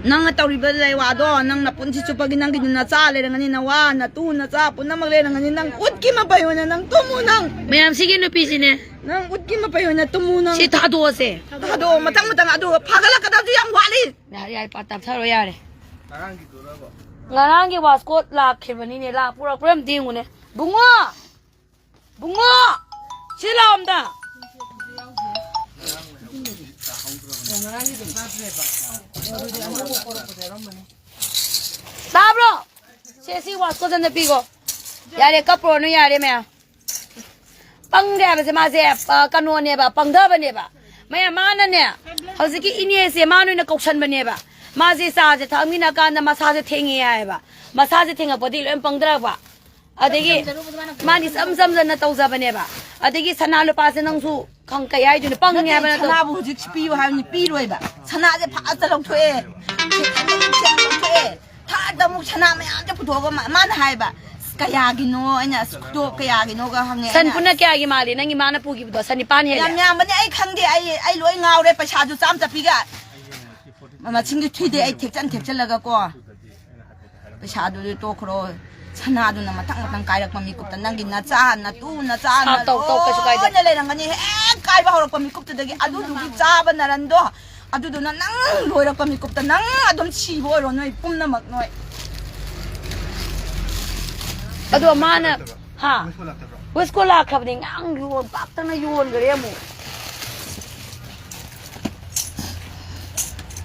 ꯅꯪꯅ ꯇꯧꯔꯤꯕ ꯂꯩꯋꯥꯗꯣ, ꯅꯪ ꯅꯄꯨꯟꯁꯤ ꯆꯨꯞꯄꯒꯤ ꯅꯪꯒꯤ ꯅꯆꯥ ꯂꯩꯔꯝꯒꯅꯤ, ꯅꯋꯥ, ꯅꯇꯨ, ꯅꯆꯥ ꯄꯨꯝꯅꯃꯛ ꯂꯩꯔꯝꯒꯅꯤ꯫ ꯅꯪ ꯎꯠꯀꯤ ꯃꯄꯩ ꯑꯣꯏꯅ ꯅꯪ ꯇꯨꯝꯃꯨ ꯅꯪ꯫ ꯃꯌꯥꯝ ꯁꯤꯒꯤ ꯅꯨꯄꯤꯁꯤꯅꯦ꯫ ꯅꯪ ꯎꯠꯀꯤ ꯃꯄꯩ ꯑꯣꯏꯅ ꯇꯨꯝꯃꯨ ꯅꯪ꯫ ꯁꯤ ꯊꯥꯗꯣꯛꯑꯁꯦ꯫ ꯊꯥꯗꯣꯛꯑꯣ, ꯃꯊꯪ ꯃꯊꯪ ꯑꯗꯨ ꯐꯥꯒꯠꯂꯛꯀꯗꯕꯁꯨ ꯌꯥꯝ ꯋꯥꯠꯂꯤ꯫ ꯌꯥꯔꯦ, ꯌꯥꯔꯦ, ꯄꯥ ꯇꯞꯊꯔꯣ ꯌꯥꯔꯦ꯫ ꯉꯔꯥꯡꯒꯤ ꯋꯥꯁꯀꯣꯠ ꯂꯥꯛꯈꯤꯕꯅꯤꯅꯦ, ꯂꯥꯛ-, ꯄꯨꯔꯛꯄ꯭ꯔꯥ ꯑꯝꯇ ꯌꯦꯡꯉꯨꯅꯦ꯫ ꯕꯨꯡꯉꯣ! ꯕꯨꯡꯉꯣ! ꯁꯤ ꯂꯥꯛꯑꯣ ꯑꯝꯇ꯫ ꯇꯥꯕ꯭ꯔꯣ? ꯁꯦ, ꯁꯤ ꯋꯥꯁꯀꯣꯠ ꯑꯝꯇ ꯄꯤꯈꯣ꯫ ꯌꯥꯔꯦ, ꯀꯞꯄꯨꯔꯅꯨ, ꯌꯥꯔꯦ ꯃꯌꯥꯝ꯫ ꯄꯪꯗꯦ ꯍꯥꯏꯕꯁꯦ ꯃꯥꯁꯦ, ꯑ, ꯀꯩꯅꯣꯅꯦꯕ, ꯄꯪꯊꯕꯅꯦꯕ꯫ ꯃꯌꯥꯝ ꯃꯥꯅꯅꯦ, ꯍꯧꯖꯤꯛꯀꯤ ꯏꯅꯦꯁꯦ ꯃꯥꯅ ꯑꯣꯏꯅ ꯀꯧꯁꯟꯕꯅꯦꯕ꯫ ꯃꯥꯁꯦ ꯆꯥꯁꯦ ꯊꯛꯃꯤꯟꯅ ꯀꯥꯟꯗ ꯃꯁꯥꯁꯦ ꯊꯦꯡꯉꯦ ꯍꯥꯏꯌꯦꯕ꯫ ꯃꯁꯥꯁꯦ ꯊꯦꯡꯉꯛꯄꯗꯤ ꯂꯣꯏ ꯄꯪꯊꯔꯛꯄ꯫ ꯑꯗꯒꯤ ꯃꯥꯗꯤ ꯏꯆꯝ ꯆꯝꯖꯅ ꯇꯧꯖꯕꯅꯦꯕ꯫ ꯑꯗꯒꯤ ꯁꯅꯥ ꯂꯨꯄꯥꯁꯦ ꯅꯪꯁꯨ ꯈꯪ-, ꯀꯩ ꯍꯥꯏꯗꯣꯏꯅꯣ, ꯄꯪꯉꯦ ꯍꯥꯏꯕ ꯅꯠꯇ꯭ꯔꯣ? ꯁꯅꯥꯕꯨ ꯍꯧꯖꯤꯛ ꯄꯤꯌꯨ ꯍꯥꯏꯕꯅꯤ, ꯄꯤꯔꯣꯏꯕ꯫ ꯁꯅꯥꯁꯦ ꯐꯥꯁꯇ ꯂꯧꯊꯣꯛꯑꯦ, ꯂꯧꯊꯣꯛꯑꯦ꯫ ꯊꯥꯔꯗ ꯑꯃꯨꯛ ꯁꯅꯥ ꯃꯌꯥꯝꯁꯦ ꯄꯨꯊꯣꯛꯑꯒ ꯃꯥ-, ꯃꯥꯅ ꯍꯥꯏꯕ, "ꯑꯁ, ꯀꯌꯥꯒꯤꯅꯣ?" ꯑꯩꯅ, "ꯑꯁ, ꯈꯨꯗꯣꯞ ꯀꯌꯥꯒꯤꯅꯣꯒ ꯍꯪꯉꯦ ꯁꯟ ꯑꯩꯅ꯫ ꯄꯨꯟꯅ ꯀꯌꯥꯒꯤ ꯃꯥꯜꯂꯤ? ꯅꯪꯒꯤ ꯃꯥꯅ ꯄꯨꯈꯤꯕꯗꯣ ꯁꯟ ꯅꯤꯄꯥꯟ ꯍꯦꯜꯂꯦ꯫ ꯌꯥꯝ ꯌꯥꯝꯕꯅꯦ, ꯑꯩ ꯈꯪꯗꯦ, ꯑꯩ, ꯑꯩ ꯂꯣꯏ ꯉꯥꯎꯔꯦ꯫ ꯄꯩꯁꯥꯁꯨ ꯆꯥꯝ ꯆꯠꯄꯤꯒ ꯃꯁꯤꯡꯗꯤ ꯊꯤꯗꯦ, ꯑꯩ ꯊꯦꯛꯆꯟ ꯊꯦꯛꯆꯜꯂꯒꯀꯣ꯫ ꯄꯩꯁꯥꯗꯨꯗꯤ ꯇꯣꯛꯈ꯭ꯔꯣ꯫ ꯁꯅꯥꯗꯨꯅ ꯃꯊꯪ ꯃꯊꯪ ꯀꯥꯏꯔꯛꯄ ꯃꯤꯀꯨꯞꯇ ꯅꯪꯒꯤ ꯅꯆꯥ, ꯅꯇꯨ, ꯅꯆꯥ ꯁꯥꯎ, ꯇꯧ, ꯇꯧ, ꯀꯩꯁꯨ ꯀꯥꯏꯗꯦ꯫ ꯂꯣꯏꯅ ꯂꯩꯔꯝꯒꯅꯤ꯫ ꯍꯦꯛ ꯀꯥꯏꯕ ꯍꯧꯔꯛꯄ ꯃꯤꯀꯨꯞꯇꯨꯗꯒꯤ ꯑꯗꯨꯗꯨꯒꯤ ꯆꯥꯕ ꯅꯔꯟꯗꯣ, ꯑꯗꯨꯗꯨꯅ ꯅꯪ ꯂꯣꯏꯔꯛꯄ ꯃꯤꯀꯨꯞꯇ ꯅꯪ ꯑꯗꯨꯝ ꯁꯤꯕ ꯑꯣꯏꯔꯣ, ꯅꯣꯏ ꯄꯨꯝꯅꯃꯛ ꯅꯣꯏ꯫ ꯑꯗꯣ ꯃꯥꯅ, ꯍꯥ? ꯋꯦꯁꯀꯣ ꯂꯥꯛꯈ꯭ꯔꯕꯅꯤ, ꯉꯔꯥꯡ ꯌꯣꯟ-, ꯄꯥꯛꯇꯅ ꯌꯣꯟꯈ꯭ꯔꯦ ꯑꯃꯨꯛ꯫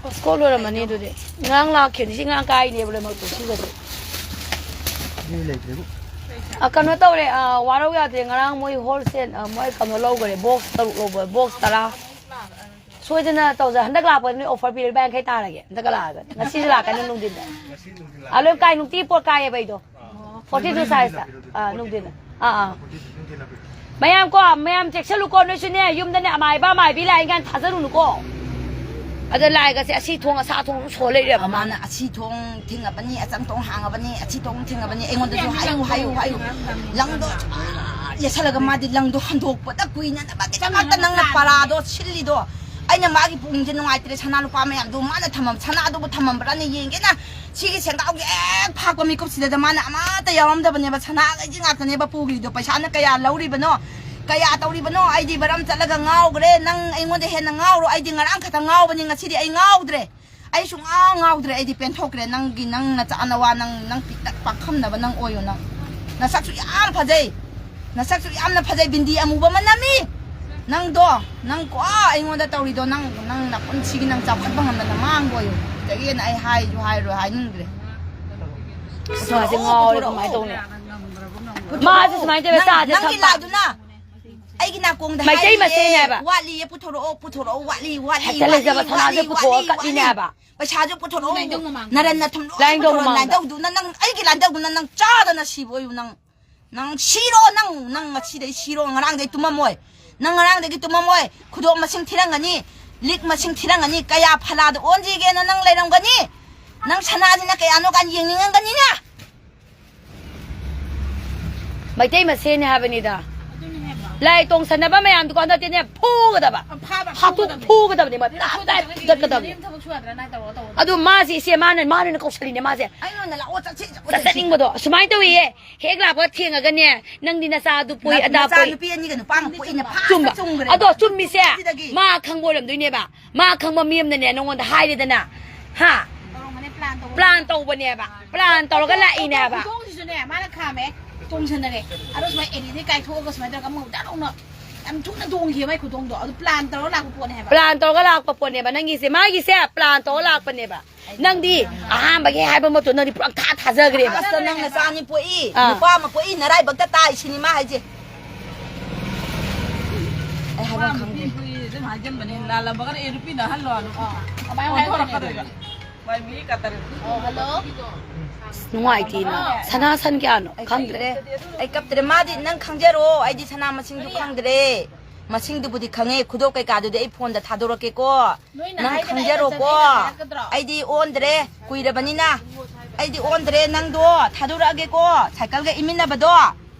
ꯋꯦꯁꯀꯣ ꯂꯣꯏꯔꯝꯃꯅꯤ ꯑꯗꯨꯗꯤ꯫ ꯉꯔꯥꯡ ꯂꯥꯛꯈꯤꯕꯅꯤ, ꯁꯤ ꯉꯔꯥꯡ ꯀꯥꯏꯅꯦꯕ ꯂꯣꯏꯅꯃꯛꯇꯣ, ꯁꯤꯒꯁꯦ꯫ ꯃꯤ ꯂꯩꯇ꯭ꯔꯦꯕꯨ꯫ ꯑ, ꯀꯩꯅꯣ ꯇꯧꯔꯦ, ꯑ, ꯋꯥꯔꯧ ꯌꯥꯗ꯭ꯔꯦ, ꯉꯔꯥꯡ ꯃꯣꯏ ꯍꯣꯜꯁꯦꯜ, ꯑ, ꯃꯣꯏ ꯀꯩꯅꯣ ꯂꯧꯈꯔꯦ, ꯕꯣꯛꯁ ꯇꯔꯨꯛ ꯂꯧꯕ, ꯕꯣꯛꯁ ꯇꯔꯥ꯫ ꯁꯣꯏꯗꯅ ꯇꯧꯖ-, ꯍꯟꯗꯛ ꯂꯥꯛꯄꯗ ꯅꯣꯏ ꯑꯣꯐꯔ ꯄꯤꯔꯦ, ꯂꯨꯄꯥ ꯌꯥꯡꯈꯩ ꯇꯥꯔꯒꯦ, ꯍꯟꯗꯛꯀ ꯂꯥꯛꯑꯒ꯫ ꯉꯁꯤꯁꯨ ꯂꯥꯛꯀꯅꯤ ꯅꯨꯡꯊꯤꯟꯗ꯫ ꯑ, ꯂꯣꯏ ꯀꯥꯏ, ꯅꯨꯡꯇꯤ ꯄꯣꯠ ꯀꯥꯏꯌꯦꯕ ꯑꯩꯗꯣ꯫ Forty two ꯁꯥꯏꯖꯇ꯫ ꯑꯥ, ꯅꯨꯡꯊꯤꯟꯗ꯫ ꯑꯥ, ꯑꯥ꯫ ꯃꯌꯥꯝ ꯀꯣ, ꯃꯌꯥꯝ ꯆꯦꯛꯁꯜꯂꯨꯀꯣ, ꯅꯣꯏꯁꯨꯅꯦ, ꯌꯨꯝꯗꯅꯦ ꯑꯃꯥꯏꯕ ꯑꯃꯥꯏꯕꯤ ꯂꯥꯛꯏ ꯀꯥꯏꯅ ꯊꯥꯖꯔꯨꯅꯨꯀꯣ꯫ ꯑꯗ ꯂꯥꯏꯒꯁꯦ ꯑꯁꯤ ꯊꯣꯡ ꯑꯁꯥ ꯊꯣꯡ ꯁꯣ ꯂꯩꯔꯦꯕ꯫ ꯃꯥꯅ ꯑꯁꯤ ꯊꯣꯡ ꯊꯤꯡꯉꯕꯅꯤ, ꯑꯆꯪ ꯊꯣꯡ ꯍꯥꯡꯉꯕꯅꯤ, ꯑꯁꯤ ꯊꯣꯡ ꯊꯤꯡꯉꯕꯅꯤ, ꯑꯩꯉꯣꯟꯗꯁꯨ ꯍꯥꯏꯌꯨ, ꯍꯥꯏꯌꯨ, ꯍꯥꯏꯌꯨ꯫ ꯂꯪꯗꯣ ꯁꯨꯃꯥꯏꯅ ꯌꯦꯠꯁꯜꯂꯒ ꯃꯥꯗꯤ ꯂꯪꯗꯣ ꯍꯟꯗꯣꯛꯄꯗ ꯀꯨꯏꯅꯅꯕꯒꯤꯗꯃꯛꯇ ꯅꯪꯅ ꯄꯔꯥꯗꯣ ꯁꯤꯜꯂꯤꯗꯣ꯫ ꯑꯩꯅ ꯃꯥꯒꯤ ꯄꯨꯛꯅꯤꯡꯁꯦ ꯅꯨꯡꯉꯥꯏꯇ꯭ꯔꯦ, ꯁꯅꯥ ꯂꯨꯄꯥ ꯃꯌꯥꯝꯗꯣ ꯃꯥꯅ ꯊꯝꯃꯝ-, ꯁꯅꯥꯗꯨꯕꯨ ꯊꯝꯃꯝꯕ꯭ꯔꯥꯅ ꯌꯦꯡꯒꯦꯅ ꯁꯤꯒꯤ ꯁꯦꯡꯒꯥꯎꯒꯤ ꯍꯦꯛ ꯐꯥꯛꯄ ꯃꯤꯀꯨꯞꯁꯤꯗ ꯃꯥꯅ ꯑꯃꯠꯇ ꯌꯥꯎꯔꯝꯗꯕꯅꯦꯕ, ꯁꯅꯥꯈꯩꯁꯦ ꯉꯥꯛꯇꯅꯦꯕ ꯄꯨꯈ꯭ꯔꯤꯗꯣ꯫ ꯄꯩꯁꯥꯅ ꯀꯌꯥ ꯂꯧꯔꯤꯕꯅꯣ, ꯀꯌꯥ ꯇꯧꯔꯤꯕꯅꯣ? ꯑꯩꯗꯤ ꯕꯔꯝ ꯆꯠꯂꯒ ꯉꯥꯎꯈ꯭ꯔꯦ, ꯅꯪ ꯑꯩꯉꯣꯟꯗ ꯍꯦꯟꯅ ꯉꯥꯎꯔꯣ꯫ ꯑꯩꯗꯤ ꯉꯔꯥꯡ ꯈꯛꯇ ꯉꯥꯎꯕꯅꯤ, ꯉꯁꯤꯗꯤ ꯑꯩ ꯉꯥꯎꯗ꯭ꯔꯦ꯫ ꯑꯩ ꯁꯨꯡꯉꯥꯎ ꯉꯥꯎꯗ꯭ꯔꯦ, ꯑꯩꯗꯤ ꯄꯦꯟꯊꯣꯛꯈ꯭ꯔꯦ꯫ ꯅꯪꯒꯤ, ꯅꯪ ꯅꯆꯥ ꯅꯋꯥ, ꯅꯪ, ꯅꯪ ꯄꯤꯛꯇꯛ ꯄꯥꯈꯝꯅꯕ ꯅꯪ ꯑꯣꯏꯌꯣ꯫ ꯅꯪ ꯅꯁꯛꯁꯨ ꯌꯥꯝ ꯐꯖꯩ, ꯅꯁꯛꯁꯨ ꯌꯥꯝꯅ ꯐꯖꯩ, ꯕꯤꯟꯗꯤ ꯑꯃꯨꯕ ꯑꯃ ꯅꯝꯃꯤ꯫ ꯅꯪꯗꯣ, ꯅꯪ ꯀꯣ ꯑꯩꯉꯣꯟꯗ ꯇꯧꯔꯤꯗꯣ, ꯅꯪ, ꯅꯪ ꯅꯄꯨꯟꯁꯤꯒꯤ ꯅꯪ ꯆꯥꯎꯈꯠꯄ ꯉꯝꯗꯅ ꯃꯥꯡꯕ ꯑꯣꯏꯌꯣ꯫ ꯁꯤꯗꯒꯤ ꯍꯦꯟꯅ ꯑꯩ ꯍꯥꯏꯁꯨ ꯍꯥꯏꯔꯣꯏ, ꯍꯥꯏꯅꯤꯡꯗ꯭ꯔꯦ꯫ ꯑꯁ, ꯃꯥꯁꯦ ꯉꯥꯎꯔꯦ, ꯀꯃꯥꯏꯅ ꯇꯧꯅꯤ? ꯃꯥꯁꯦ ꯁꯨꯃꯥꯏꯅ ꯇꯧꯋꯦ, ꯅꯪ, ꯆꯥꯁꯦ ꯅꯪꯒꯤ ꯊꯛꯄ꯫ ꯂꯥꯏꯗꯨꯅ ꯑꯩꯒꯤ ꯅꯥꯀꯣꯡꯗ ꯃꯩꯇꯩ ꯍꯥꯏꯔꯤꯌꯦ, ꯃꯁꯦꯟꯅꯦ ꯍꯥꯏꯕ꯫ "ꯋꯥꯠꯂꯤꯌꯦ, ꯄꯨꯊꯣꯔꯛꯑꯣ, ꯄꯨꯊꯣꯔꯛꯑꯣ, ꯋꯥꯠꯂꯤ, ꯋꯥꯠꯂꯤ, ꯍꯦꯛꯇ ꯋꯥꯠꯂꯤ, ꯂꯩꯖꯕ ꯁꯅꯥꯁꯦ ꯋꯥꯠꯂꯤ, ꯄꯨꯊꯣꯛꯑ ꯋꯥꯠꯂꯤ, ꯀꯠꯂꯤꯅꯦ ꯋꯥꯠꯂꯤ꯫ ꯍꯥꯏꯕ꯫ ꯄꯩꯁꯥꯁꯨ ꯄꯨꯊꯣꯔꯛꯑꯣ꯫ ꯂꯥꯏꯅꯤꯡꯊꯧ ꯃꯃꯥꯡꯗ꯫ ꯅꯔꯟ ꯅꯊꯨꯝ ꯂꯣꯏ ꯂꯥꯏꯅꯤꯡꯊꯧ ꯄꯨꯊꯣꯔꯛꯑꯣ, ꯃꯃꯥꯡꯗ꯫ ꯂꯥꯏꯅꯤꯡꯊꯧꯗꯨꯅ ꯅꯪ, ꯑꯩꯒꯤ ꯂꯥꯏꯅꯤꯡꯊꯧꯗꯨꯅ ꯅꯪ ꯆꯥꯗꯅ ꯁꯤꯕ ꯑꯣꯏꯌꯨ ꯅꯪ꯫ ꯅꯪ ꯁꯤꯔꯣ ꯅꯪ, ꯅꯪ ꯉꯁꯤꯗꯩ ꯁꯤꯔꯣ, ꯉꯔꯥꯡꯗꯩ ꯇꯨꯝꯃꯝꯃꯣꯏ꯫ ꯅꯪ ꯉꯔꯥꯡꯗꯒꯤ ꯇꯨꯝꯃꯝꯃꯣꯏ꯫ ꯈꯨꯗꯣꯞ ꯃꯁꯤꯡ ꯊꯤꯔꯝꯒꯅꯤ, ꯂꯤꯛ ꯃꯁꯤꯡ ꯊꯤꯔꯝꯒꯅꯤ, ꯀꯌꯥ ꯐꯂꯥꯗ ꯑꯣꯟꯁꯤꯒꯦꯅ ꯅꯪ ꯂꯩꯔꯝꯒꯅꯤ꯫ ꯅꯪ ꯁꯅꯥꯁꯤꯅ ꯀꯌꯥꯅꯣ ꯀꯥꯏꯅ ꯌꯦꯡꯅꯤꯡꯉꯝꯒꯅꯤꯅꯦ꯫ ꯃꯩꯇꯩ ꯃꯁꯦꯟꯅꯤ ꯍꯥꯏꯕꯅꯤꯗ꯫ ꯑꯗꯨꯅꯦ ꯍꯥꯏꯕ꯫ ꯂꯥꯏ ꯇꯣꯡꯁꯟꯅꯕ ꯃꯌꯥꯝꯗꯨꯀꯣ ꯍꯟꯗꯛꯇꯤꯅꯦ ꯐꯨꯒꯗꯕ꯫ ꯐꯥꯕ ꯍꯥꯇꯨ ꯐꯨꯒꯗꯕꯅꯦ꯫ ꯐꯨꯒꯗꯕꯅꯦ, ꯃꯇꯥ ꯅꯪ ꯇꯥꯏ ꯊꯕꯛ ꯐꯨꯗꯠꯀꯗꯕꯅꯦ꯫ ꯌꯨꯝ ꯊꯕꯛ ꯁꯨ ꯌꯥꯗ꯭ꯔꯥ ꯅꯪ ꯇꯧꯔꯣ, ꯇꯧꯔꯣ꯫ ꯑꯗꯨ ꯃꯥꯁꯦ ꯏꯆꯦ ꯃꯥꯅ, ꯃꯥꯅ ꯑꯣꯏꯅ ꯀꯧꯁꯜꯂꯤꯅꯦ ꯃꯥꯁꯦ꯫ ꯑꯩꯉꯣꯟꯗ ꯂꯥꯛꯑꯣ, ꯆꯠꯁꯤ, ꯆꯠꯁꯤ꯫ ꯆꯠꯆꯅꯤꯡꯕꯗꯣ ꯁꯨꯃꯥꯏꯅ ꯇꯧꯏꯌꯦ꯫ ꯍꯦꯛ ꯂꯥꯛꯄ ꯊꯦꯡꯉꯒꯅꯦ, "ꯅꯪꯗꯤ ꯅꯆꯥ ꯑꯗꯨ ꯄꯣꯛꯏ, ꯅ-, ꯑꯗꯥ ꯅꯆꯥ ꯄꯣꯛꯏ"꯫ ꯅꯨꯄꯤ ꯑꯅꯤꯒ ꯅꯨꯄꯥ ꯑꯃ ꯄꯣꯛꯏꯅ ꯐꯥ ꯆꯨꯝꯕ꯫ ꯆꯨꯝꯈ꯭ꯔꯦ꯫ ꯑꯗꯣ ꯆꯨꯝꯃꯤꯁꯦ, ꯁꯤꯗꯒꯤ꯫ ꯃꯥ ꯈꯪꯕ ꯑꯣꯏꯔꯝꯗꯣꯏꯅꯦꯕ꯫ ꯃꯥ ꯈꯪꯕ ꯃꯤ ꯑꯃꯅꯅꯦ ꯅꯉꯣꯟꯗ ꯍꯥꯏꯔꯦꯗꯅ꯫ ꯍꯥ? ꯇꯧꯔꯝꯒꯅꯤ, plan ꯇꯧꯕ꯫ Plan ꯇꯧꯕꯅꯦꯕ꯫ Plan ꯇꯧꯔꯒ ꯂꯥꯛꯏꯅꯦꯕ꯫ ꯈꯨꯗꯣꯡꯁꯤꯁꯨꯅꯦ, ꯃꯥꯅ ꯈꯥꯝꯃꯦ, ꯇꯣꯡꯁꯤꯟꯅꯔꯦ꯫ ꯑꯗꯣ ꯁꯨꯃꯥꯏꯅ ꯑꯦꯔꯤꯗꯩ ꯀꯥꯏꯊꯣꯛꯑꯒ ꯁꯨꯃꯥꯏꯅ ꯇꯧꯔꯒ ꯑꯃꯨꯛ ꯗꯛ ꯂꯥꯎꯅ ꯌꯥꯝ ꯊꯨꯅ ꯇꯣꯡꯈꯤꯕ ꯃꯥꯏ ꯈꯨꯗꯣꯡꯗꯣ꯫ ꯑꯗꯨ plan ꯇꯧꯔꯒ ꯂꯥꯛꯄ ꯄꯣꯠꯅꯦ ꯍꯥꯏꯕ꯫ Plan ꯇꯧꯔꯒ ꯂꯥꯛꯄ ꯄꯣꯠꯅꯦꯕ꯫ ꯅꯪꯒꯤꯁꯦ, ꯃꯥꯒꯤꯁꯦ plan ꯇꯧꯔꯒ ꯂꯥꯛꯄꯅꯦꯕ꯫ ꯅꯪꯗꯤ ꯑꯍꯥꯟꯕꯒꯤ ꯍꯥꯏꯕ ꯃꯇꯝ ꯅꯪꯗꯤ ꯄꯨꯔꯥ ꯊꯥ ꯊꯥꯖꯈ꯭ꯔꯦꯕ꯫ ꯑꯁ, ꯅꯪ ꯅꯆꯥ ꯑꯅꯤ ꯄꯣꯛꯏ, ꯑꯥ꯫ ꯅꯨꯄꯥ ꯑꯃ ꯄꯣꯛꯏ, ꯅꯔꯥꯏꯕꯛꯇ ꯇꯥꯏ ꯁꯤꯅꯤ ꯃꯥ ꯍꯥꯏꯁꯦ꯫ ꯑꯩ ꯍꯥꯏꯕ ꯈꯪꯗꯦ꯫ ꯅꯨꯄꯤ ꯑꯗꯨꯝ ꯍꯥꯏꯖꯟꯕꯅꯦ, ꯂꯥꯜꯂꯝꯃꯒꯅ ꯑꯦ ꯅꯨꯄꯤꯅ ꯑꯍꯜꯂꯣ ꯑꯗꯨꯝ꯫ ꯑꯥ, ꯀꯃꯥꯏꯅ ꯑꯣꯟꯊꯣꯔꯛꯀꯗꯣꯏꯕ꯫ ꯍꯥꯏꯔꯛꯀꯅꯤ? ꯃꯥꯏ ꯃꯤ ꯀꯇꯔ꯫ ꯑꯣ, hello꯫ ꯑꯁ, ꯅꯨꯡꯉꯥꯏꯇꯦꯅꯦ꯫ ꯁꯅꯥ ꯁꯟ ꯀꯌꯥꯅꯣ? ꯑꯩ ꯈꯪꯗ꯭ꯔꯦ꯫ ꯀꯞꯇ꯭ꯔꯦ꯫ ꯑꯩ ꯀꯞꯇ꯭ꯔꯦ꯫ ꯃꯥꯗꯤ ꯅꯪ ꯈꯪꯖꯔꯣ꯫ ꯑꯩꯗꯤ ꯁꯅꯥ ꯃꯁꯤꯡꯗꯨ ꯈꯪꯗ꯭ꯔꯦ꯫ ꯃꯁꯤꯡꯗꯨꯕꯨꯗꯤ ꯈꯪꯉꯦ꯫ ꯈꯨꯗꯣꯞ ꯀꯩꯀꯥꯗꯨꯗꯤ ꯑꯩ phoneꯗ ꯊꯥꯗꯣꯔꯛꯀꯦꯀꯣ꯫ ꯅꯣꯏꯅ ꯅꯪ ꯍꯥꯏꯗꯅ ꯑꯩꯅ ꯈꯪꯖꯔꯣꯀꯣ꯫ ꯆꯠꯂꯦ ꯍꯥꯏꯔꯛꯀꯗ꯭ꯔꯣ? ꯑꯩꯗꯤ ꯑꯣꯟꯗ꯭ꯔꯦ꯫ ꯀꯨꯏꯔꯕꯅꯤꯅ꯫ ꯑꯩꯗꯤ ꯑꯣꯟꯗ꯭ꯔꯦ꯫ ꯅꯪꯗꯣ ꯊꯥꯗꯣꯔꯛꯑꯒꯦꯀꯣ꯫ ꯁꯥꯏꯀꯜꯒ ꯏꯃꯤꯟꯅꯕꯗꯣ꯫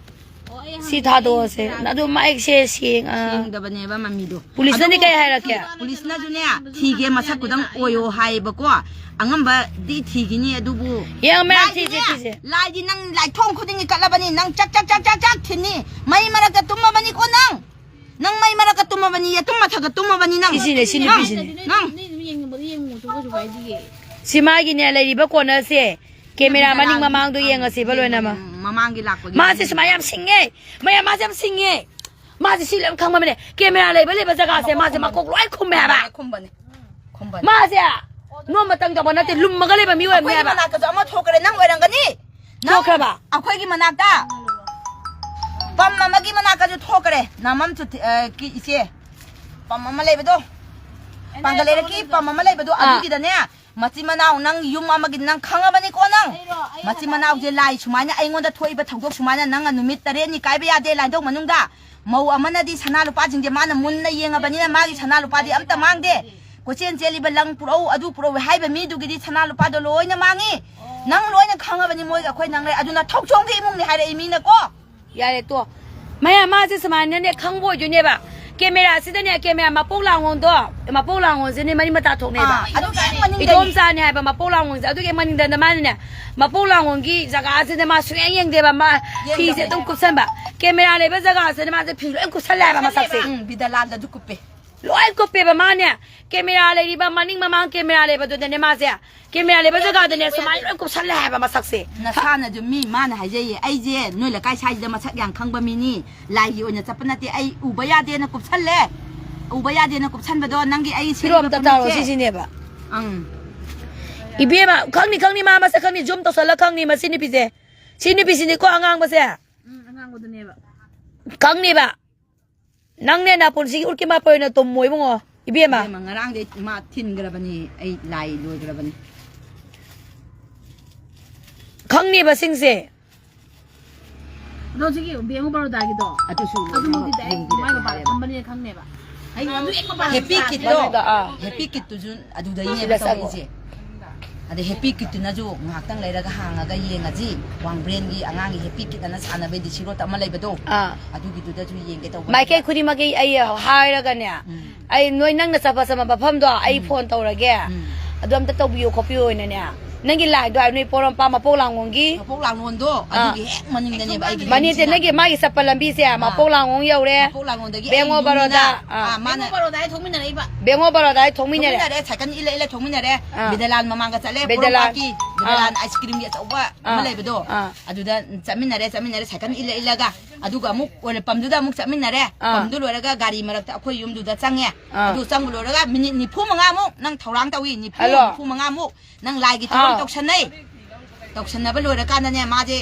ꯑꯣ, ꯑꯩ ꯁꯤ ꯍꯪꯒꯦ, ꯊꯥꯗꯣꯛꯑꯁꯦ꯫ ꯑꯩ ꯑꯗꯨ ꯃꯌꯦꯛꯁꯦ ꯁꯦꯡ-, ꯑ, ꯁꯦꯡꯗꯕꯅꯦꯕ ꯃꯃꯤꯗꯣ꯫ ꯄꯨꯂꯤꯁꯅꯗꯤ ꯑꯗꯨꯕꯨ ꯀꯩ ꯍꯥꯏꯔꯛꯀꯦ? ꯄꯨꯂꯤꯁꯅꯁꯨꯅꯦ, ꯊꯤꯒꯦ ꯃꯁꯛꯇꯨꯗꯪ ꯑꯣꯏꯌꯣ ꯍꯥꯏꯌꯦꯕꯀꯣ꯫ ꯑꯉꯝꯕꯗꯤ ꯊꯤꯈꯤꯅꯤ ꯑꯗꯨꯕꯨ ꯌꯦꯡꯉꯣ ꯃꯌꯥꯝ, ꯂꯥꯏꯗꯤꯅꯦ, ꯊꯤꯁꯦ, ꯊꯤꯁꯦ꯫ ꯂꯥꯏꯗꯤ ꯅꯪ ꯂꯥꯏꯊꯣꯡ ꯈꯨꯗꯤꯡꯒꯤ ꯀꯠꯂꯕꯅꯤ꯫ ꯅꯪ ꯆꯥꯛ, ꯆꯥꯛ, ꯆꯥꯛ, ꯆꯥꯛ, ꯆꯥꯛ ꯊꯤꯟꯅꯤ꯫ ꯃꯩ ꯃꯔꯛꯇ ꯇꯨꯝꯃꯕꯅꯤꯀꯣ ꯅꯪ꯫ ꯅꯪ ꯃꯩ ꯃꯔꯛꯇ ꯇꯨꯝꯃꯕꯅꯤ, ꯌꯦꯇꯨꯝ ꯃꯊꯛꯇ ꯇꯨꯝꯃꯕꯅꯤ ꯅꯪ꯫ ꯁꯤꯁꯤꯅꯦ, ꯁꯤ ꯅꯨꯄꯤꯁꯤꯅꯦ꯫ ꯅꯪ, ꯅꯪ꯫ ꯅꯣꯏ ꯑꯗꯨꯝ ꯌꯦꯡꯅꯤꯡꯕꯗꯤ ꯌꯦꯡꯉꯣ, ꯀꯩꯁꯨ ꯀꯥꯏꯗꯤꯌꯦ꯫ ꯁꯤ ꯃꯥꯒꯤꯅꯦ, ꯂꯩꯔꯤꯕ cornerꯁꯦ, camera ꯃꯅꯤꯡ ꯃꯃꯥꯡꯗꯣ ꯌꯦꯡꯉꯁꯦꯕ ꯂꯣꯏꯅꯃꯛ꯫ ꯃꯃꯥꯡꯒꯤ ꯂꯥꯛꯄꯒꯤ ꯃꯥꯁꯦ ꯁꯨꯃꯥꯏꯅ ꯌꯥꯝ ꯁꯤꯡꯉꯦ꯫ ꯃꯌꯥꯝ, ꯃꯥꯁꯦ ꯌꯥꯝ ꯁꯤꯡꯉꯦ꯫ ꯃꯥꯁꯦ ꯁꯤ ꯂꯣꯏ ꯈꯪꯕꯅꯦ꯫ Camera ꯂꯩꯕ, ꯂꯩꯕ ꯖꯒꯥꯁꯦ ꯃꯥꯁꯦ ꯃꯀꯣꯛ ꯈꯨꯝꯕꯅꯦ꯫ ꯃꯀꯣꯛ ꯂꯣꯏ ꯈꯨꯝꯃꯦ ꯍꯥꯏꯕ꯫ ꯈꯨꯝꯕꯅꯦ, ꯈꯨꯝꯕꯅꯦ꯫ ꯃꯥꯁꯦ ꯅꯣꯡꯃꯇꯪ ꯇꯧꯕ ꯅꯠꯇꯦ, ꯂꯨꯝꯃꯒ ꯂꯩꯕ ꯃꯤ ꯑꯣꯏꯔꯝꯅꯦ ꯑꯩꯈꯣꯏꯒꯤ ꯍꯥꯏꯕ꯫ ꯃꯅꯥꯛꯇꯁꯨ ꯑꯃ ꯊꯣꯛꯈ꯭ꯔꯦ, ꯅꯪ ꯑꯣꯏꯔꯝꯒꯅꯤ꯫ ꯅꯪ ꯊꯣꯛꯈ꯭ꯔꯕ? ꯑꯩꯈꯣꯏꯒꯤ ꯃꯅꯥꯛꯇ ꯄꯝ ꯑꯃꯒꯤ ꯃꯅꯥꯛꯀꯁꯨ ꯊꯣꯛꯈ꯭ꯔꯦ꯫ ꯅꯃꯝ ꯆꯨꯊꯤ-, ꯑ, ꯀꯤ ꯏꯆꯦ꯫ ꯄꯝ ꯑꯃ ꯂꯩꯕꯗꯣ꯫ ꯄꯥꯡꯒꯜ ꯂꯩꯔꯛꯀꯤ ꯄꯝ ꯑꯃ ꯂꯩꯕꯗꯣ, ꯑꯥ꯫ ꯑꯗꯨꯒꯤꯗꯅꯦ, ꯃꯆꯤꯟ ꯃꯅꯥꯎ ꯅꯪ ꯌꯨꯝ ꯑꯃꯒꯤ ꯅꯪ ꯈꯪꯉꯕꯅꯤꯀꯣ ꯅꯪ꯫ ꯑꯩꯔꯣ? ꯑꯩ ꯃꯆꯤꯟ ꯍꯜꯂꯛꯑꯒꯦ꯫ ꯃꯅꯥꯎꯁꯦ ꯂꯥꯏ ꯁꯨꯃꯥꯏꯅ ꯑꯩꯉꯣꯟꯗ ꯊꯣꯛꯏꯕ ꯊꯧꯗꯣꯛ ꯁꯨꯃꯥꯏꯅ ꯅꯪ ꯅꯨꯃꯤꯠ ꯇꯔꯦꯠꯅꯤ ꯀꯥꯏꯕ ꯌꯥꯗꯦ ꯂꯥꯏꯟꯊꯧ ꯃꯅꯨꯡꯗ꯫ ꯃꯧ ꯑꯃꯅꯗꯤ ꯁꯅꯥ ꯂꯨꯄꯥꯁꯤꯡꯁꯦ ꯃꯥꯅ ꯃꯨꯟꯅ ꯌꯦꯡꯉꯕꯅꯤꯅ ꯃꯥꯒꯤ ꯁꯅꯥ ꯂꯨꯄꯥꯗꯤ ꯑꯝꯇ ꯃꯥꯡꯗꯦ꯫ ꯀꯣꯏꯆꯦꯟ ꯆꯦꯜꯂꯤꯕ ꯂꯪ ꯄꯨꯔꯛꯎ, ꯑꯗꯨ ꯄꯨꯔꯛꯎ ꯍꯥꯏꯕ ꯃꯤꯗꯨꯒꯤꯗꯤ ꯁꯅꯥ ꯂꯨꯄꯥꯗꯣ ꯂꯣꯏꯅ ꯃꯥꯡꯉꯤ꯫ ꯅꯪ ꯂꯣꯏꯅ ꯈꯪꯉꯕꯅꯤ ꯃꯣꯏꯒ ꯑꯩꯈꯣꯏ ꯅꯪ ꯂꯩ꯫ ꯑꯗꯨꯅ ꯊꯧꯆꯣꯡꯒꯤ ꯏꯃꯨꯡꯅꯤ ꯍꯥꯏꯔꯛꯏ ꯃꯤꯅꯀꯣ꯫ ꯌꯥꯔꯦ ꯇꯣ꯫ ꯃꯌꯥꯝ ꯃꯥꯁꯦ ꯁꯨꯃꯥꯏꯅꯅꯦ ꯈꯪꯕ ꯑꯣꯏꯗꯣꯏꯅꯦꯕ꯫ ꯀꯦꯃꯦꯔꯥꯁꯤꯗꯅꯦ, ꯀꯦꯃꯦꯔꯥ ꯃꯄꯣꯛ ꯂꯥꯡꯒꯣꯟꯗꯣ, ꯃꯄꯣꯛ ꯂꯥꯡꯒꯣꯟꯁꯤꯅꯦ ꯃꯔꯤ ꯃꯇꯥ ꯊꯣꯛꯅꯩꯕ꯫ ꯑꯥ, ꯑꯗꯨꯒꯤ ꯍꯦꯛ ꯃꯅꯤꯡꯗꯅꯤ꯫ ꯏꯗꯣꯝꯆꯥꯅꯦ ꯍꯥꯏꯕ ꯃꯄꯣꯛ ꯂꯥꯡꯒꯣꯟꯁꯦ, ꯑꯗꯨꯒꯤ ꯍꯦꯛ ꯃꯅꯤꯡꯗꯅ ꯃꯥꯅꯅꯦ, ꯃꯄꯣꯛ ꯂꯥꯡꯒꯣꯟꯒꯤ ꯖꯒꯥꯁꯤꯗ ꯃꯥ ꯁꯨꯡꯌꯦꯡ ꯌꯦꯡꯗꯦꯕ, ꯃꯥ ꯌꯦꯡꯗꯕꯅꯦ꯫ ꯐꯤꯁꯦ ꯑꯗꯨꯝ ꯀꯨꯞꯁꯟꯕ꯫ ꯀꯦꯃꯦꯔꯥ ꯂꯩꯕ ꯖꯒꯥꯁꯤꯗ ꯃꯥꯁꯦ ꯐꯤ ꯂꯣꯏ ꯀꯨꯞꯁꯜꯂꯦ ꯍꯥꯏꯕ ꯃꯁꯛꯁꯦ꯫ ꯎꯝ, ꯕꯤꯗꯂꯥꯜꯗꯁꯨ ꯀꯨꯞꯄꯦ꯫ ꯂꯣꯏ ꯀꯨꯞꯄꯦꯕ ꯃꯥꯅꯦ꯫ ꯀꯦꯃꯦꯔꯥ ꯂꯩꯔꯤꯕ ꯃꯅꯤꯡ ꯃꯃꯥꯡ ꯀꯦꯃꯦꯔꯥ ꯂꯩꯕꯗꯨꯗꯅꯦ ꯃꯥꯁꯦ꯫ ꯀꯦꯃꯦꯔꯥ ꯂꯩꯕ ꯖꯒꯥꯗꯅꯦ ꯁꯨꯃꯥꯏꯅ ꯂꯣꯏ ꯀꯨꯞꯁꯜꯂꯦ ꯍꯥꯏꯕ ꯃꯁꯛꯁꯦ꯫ ꯅꯁꯥꯅꯁꯨ ꯃꯤ ꯃꯥꯅ ꯍꯥꯏꯖꯩꯌꯦ, "ꯑꯩꯁꯦ ꯅꯣꯏ ꯂꯩꯀꯥꯏ ꯁ꯭ꯋꯥꯏꯁꯤꯗ ꯃꯁꯛ ꯌꯥꯝ ꯈꯪꯕ ꯃꯤꯅꯤ, ꯂꯥꯏꯒꯤ ꯑꯣꯏꯅ ꯆꯠꯄ ꯅꯠꯇꯦ, ꯑꯩ ꯎꯕ ꯌꯥꯗꯦꯅ ꯀꯨꯞꯁꯜꯂꯦ꯫ ꯎꯕ ꯌꯥꯗꯦꯅ ꯀꯨꯞꯁꯟꯕꯗꯣ ꯅꯪꯒꯤ ꯑꯩ ꯐꯤꯔꯣꯝ ꯑꯝꯇ ꯁꯦꯠꯂꯤꯕ ꯇꯥꯔꯣ, ꯐꯅꯦꯛꯁꯦ"꯫ ꯁꯤꯁꯤꯅꯦꯕ꯫ ꯑꯪ꯫ ꯏꯕꯦꯝꯃ, ꯈꯪꯅꯤ, ꯈꯪꯅꯤ, ꯃꯥ ꯃꯁꯛ ꯈꯪꯅꯤ, ꯖꯨꯝ ꯇꯧꯁꯜꯂ ꯈꯪꯅꯤ, ꯃꯁꯤ ꯅꯨꯄꯤꯁꯦ꯫ ꯁꯤ ꯅꯨꯄꯤꯁꯤꯅꯤꯀꯣ ꯑꯉꯥꯡꯕꯁꯦ꯫ ꯎꯝ, ꯑꯉꯥꯡꯕꯗꯨꯅꯦꯕ꯫ ꯈꯪꯅꯤꯕ꯫ ꯅꯪꯅꯦ ꯅꯄꯨꯟꯁꯤꯒꯤ ꯎꯔꯤꯠꯀꯤ ꯃꯥꯄꯣꯏ ꯑꯣꯏꯅ ꯇꯨꯝꯃꯣ ꯏꯕꯨꯡꯉꯣ, ꯏꯕꯦꯝꯃ꯫ ꯏꯕꯦꯝꯃ, ꯉꯔꯥꯡꯗꯩ ꯃꯥ ꯊꯤꯟꯈ꯭ꯔꯕꯅꯤ, ꯑꯩ ꯂꯥꯏ ꯂꯣꯏꯈ꯭ꯔꯕꯅꯤ꯫ ꯈꯪꯅꯤꯕ ꯁꯤꯡꯁꯦ꯫ ꯑꯗꯣ ꯍꯧꯖꯤꯛꯀꯤ ꯕꯦꯡꯒꯣ ꯕꯔꯣꯗꯥꯒꯤꯗꯣ? ꯑꯗꯨꯁꯨ ꯑꯗꯨꯃꯛꯇꯤ ꯗꯥꯏꯔꯦꯛ ꯌꯦꯡꯕꯤꯔꯦ ꯃꯥꯏ ꯃꯄꯥꯗ ꯍꯥꯏꯔꯦ꯫ ꯐꯝꯕꯅꯤꯅ ꯈꯪꯅꯦꯕ꯫ ꯑꯩ ꯍꯦꯄꯤ ꯀꯤꯠꯇꯣ, ꯃꯅꯨꯡꯗ, ꯑꯥ꯫ ꯍꯦꯄꯤ ꯀꯤꯠꯇꯨꯁꯨ ꯑꯗꯨꯗꯩꯅꯦꯕ ꯁꯤꯗ ꯆꯪꯉꯣ꯫ ꯇꯧꯔꯛꯏꯁꯦ꯫ ꯑꯗꯩ ꯍꯦꯄꯤ ꯀꯤꯠꯇꯨꯅꯁꯨ ꯉꯥꯏꯍꯥꯛꯇꯪ ꯂꯩꯔꯒ ꯍꯥꯡꯉꯒ ꯌꯦꯡꯉꯁꯤ꯫ ꯋꯥꯡꯕ꯭ꯔꯦꯟꯒꯤ ꯑꯉꯥꯡꯒꯤ ꯍꯦꯄꯤ ꯀꯤꯠ ꯑꯅ ꯁꯥꯟꯅꯕꯩ ꯗꯤ ꯁꯤ ꯔꯣꯗ ꯑꯃ ꯂꯩꯕꯗꯣ, ꯑꯥ꯫ ꯑꯗꯨꯒꯤꯗꯨꯗꯁꯨ ꯌꯦꯡꯒꯦ ꯇꯧꯕ꯫ ꯃꯥꯏꯀꯩ ꯈꯨꯗꯤꯡꯃꯛꯀꯤ ꯑꯩ ꯍꯥꯏꯔꯒꯅꯦ, ꯎꯝ꯫ ꯑꯩ ꯅꯣꯏ ꯅꯪꯅ ꯆꯠꯄ ꯆꯠꯄ ꯃꯐꯝꯗꯣ ꯑꯩ ꯎꯝ꯫ ꯐꯣꯟ ꯇꯧꯔꯒꯦ꯫ ꯎꯝ꯫ ꯑꯗꯨ ꯑꯝꯇ ꯇꯧꯕꯤꯌꯣ ꯈꯣꯠꯄꯤꯌꯣꯅꯅꯦ꯫ ꯅꯪꯒꯤ ꯂꯥꯏꯗꯣ ꯍꯥꯏꯕ ꯅꯣꯏ ꯄꯣꯔꯣꯝꯄꯥ ꯃꯄꯣꯛ ꯂꯥꯡꯒꯣꯡꯒꯤ? ꯃꯄꯣꯛ ꯂꯥꯡꯒꯣꯟꯗꯣ ꯑꯥ꯫ ꯑꯗꯨꯒꯤ ꯍꯦꯛ ꯃꯅꯤꯡꯗꯅꯦꯕ ꯑꯩꯒꯤ ꯃꯅꯤꯡꯁꯦ ꯌꯨꯝꯁꯤꯅ꯫ ꯅꯪꯒꯤ ꯃꯥꯒꯤ ꯆꯠꯄ ꯂꯝꯕꯤꯁꯦ ꯑꯥ꯫ ꯃꯄꯣꯛ ꯂꯥꯡꯒꯣꯡ ꯌꯧꯔꯦ꯫ ꯃꯄꯣꯛ ꯂꯥꯡꯒꯣꯟꯗꯒꯤ ꯕꯦꯡꯒꯣ ꯑꯩꯒꯤ ꯌꯨꯝꯅꯤꯅ, ꯕꯔꯣꯗꯥ꯫ ꯑꯥ, ꯑꯥ, ꯃꯥꯅ ꯕꯦꯡꯒꯣ ꯕꯔꯣꯗꯥ ꯍꯦꯛ ꯊꯣꯛꯃꯤꯟꯅꯔꯛꯏꯕ꯫ ꯕꯦꯡꯒꯣ ꯕꯔꯣꯗꯥ ꯍꯦꯛ ꯊꯣꯛꯃꯤꯟꯅꯔꯦ꯫ ꯊꯣꯛꯃꯤꯟꯅꯔꯦ, ꯁꯥꯏꯀꯜ ꯏꯜꯂ ꯏꯜꯂ ꯊꯣꯛꯃꯤꯟꯅꯔꯦ꯫ ꯑꯥ꯫ ꯕꯤꯗꯂꯥꯜ ꯃꯃꯥꯡꯗ ꯆꯠꯂꯦ, ꯕꯤꯗꯂꯥꯜ꯫ ꯄꯣꯔꯣꯝꯄꯥꯠꯀꯤ꯫ ꯑꯥ꯫ ꯕꯤꯗꯂꯥꯜ ꯑꯥꯏꯁ ꯀ꯭ꯔꯤꯝꯒꯤ ꯑꯆꯧꯕ ꯑꯃ ꯑꯥ꯫ ꯂꯩꯕꯗꯣ꯫ ꯑꯥ꯫ ꯑꯗꯨꯗ ꯆꯠꯃꯤꯟꯅꯔꯦ, ꯆꯠꯃꯤꯟꯅꯔꯦ, ꯁꯥꯏꯀꯜ ꯏꯜꯂ ꯏꯜꯂꯒ꯫ ꯑꯗꯨꯒ ꯑꯃꯨꯛ ꯑꯣꯏꯔ ꯄꯝꯗꯨꯗ ꯑꯃꯨꯛ ꯆꯠꯃꯤꯟꯅꯔꯦ꯫ ꯑꯥ꯫ ꯄꯝꯗꯨ ꯂꯣꯏꯔꯒ ꯒꯥꯔꯤ ꯃꯔꯛꯇ ꯑꯩꯈꯣꯏ ꯌꯨꯝꯗꯨꯗ ꯆꯪꯉꯦ꯫ ꯑꯥ꯫ ꯑꯗꯨ ꯆꯪꯕ ꯂꯣꯏꯔꯒ ꯃꯤꯅꯤꯠ ꯅꯤꯐꯨ ꯃꯉꯥꯃꯨꯛ ꯅꯪ ꯊꯧꯔꯥꯡ ꯇꯧꯏ, ꯅꯤꯐꯨ, ꯍꯜꯂꯣ꯫ ꯅꯤꯐꯨ ꯃꯉꯥꯃꯨꯛ ꯅꯪ ꯂꯥꯏꯒꯤ ꯊꯧꯔꯝ ꯑꯥ꯫ ꯇꯧꯁꯟꯅꯩ꯫ ꯇꯧꯁꯟꯅꯕ ꯂꯣꯏꯔꯀꯥꯟꯗꯅꯦ, ꯃꯥꯁꯦ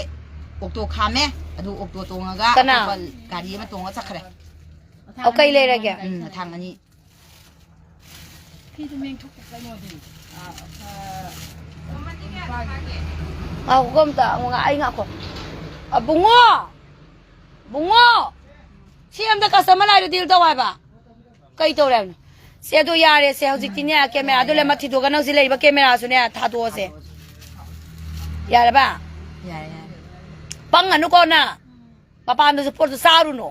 ꯑꯣꯛꯇꯣ ꯈꯥꯝꯃꯦ꯫ ꯑꯗꯨ ꯑꯣꯛꯇꯣ ꯇꯣꯡꯉꯒ ꯀꯅꯥ? ꯑꯇꯣꯞꯄ ꯒꯥꯔꯤ ꯑꯃ ꯇꯣꯡꯉꯒ ꯆꯠꯈ꯭ꯔꯦ꯫ ꯑꯣ, ꯀꯩ ꯂꯩꯔꯒꯦ? ꯎꯝ, ꯃꯊꯥꯡ ꯑꯅꯤ꯫ ꯉꯥꯏꯈꯣ ꯑꯝꯇ, ꯑꯃꯨꯛ ꯉꯥ-, ꯑꯩ ꯉꯥꯏꯈꯣ꯫ ꯑ, ꯕꯨꯡꯉꯣ! ꯕꯨꯡꯉꯣ! ꯁꯤ ꯑꯝꯇ customer ꯂꯥꯛꯏꯗꯣ deal ꯇꯧ ꯍꯥꯏꯕ꯫ ꯀꯩ ꯇꯧꯔꯦ ꯍꯥꯏꯕꯅꯣ? ꯁꯦ, ꯑꯗꯨ ꯌꯥꯔꯦ, ꯁꯦ, ꯍꯧꯖꯤꯛꯇꯤꯅꯦ, camera ꯗꯨ ꯂꯩꯃ ꯊꯤꯗꯣꯛꯑꯒ ꯅꯪ ꯍꯧꯖꯤꯛ ꯂꯩꯔꯤꯕ camera ꯁꯨꯅꯦ, ꯊꯥꯗꯣꯛꯑꯁꯦ꯫ ꯌꯥꯔꯕ? ꯌꯥꯔꯦ, ꯌꯥꯔꯦ꯫ ꯄꯪꯒꯅꯨꯀꯣ ꯅꯪ꯫ ꯃꯄꯥꯟꯗꯁꯨ ꯄꯣꯠꯇꯨ ꯆꯥꯔꯨꯅꯨ꯫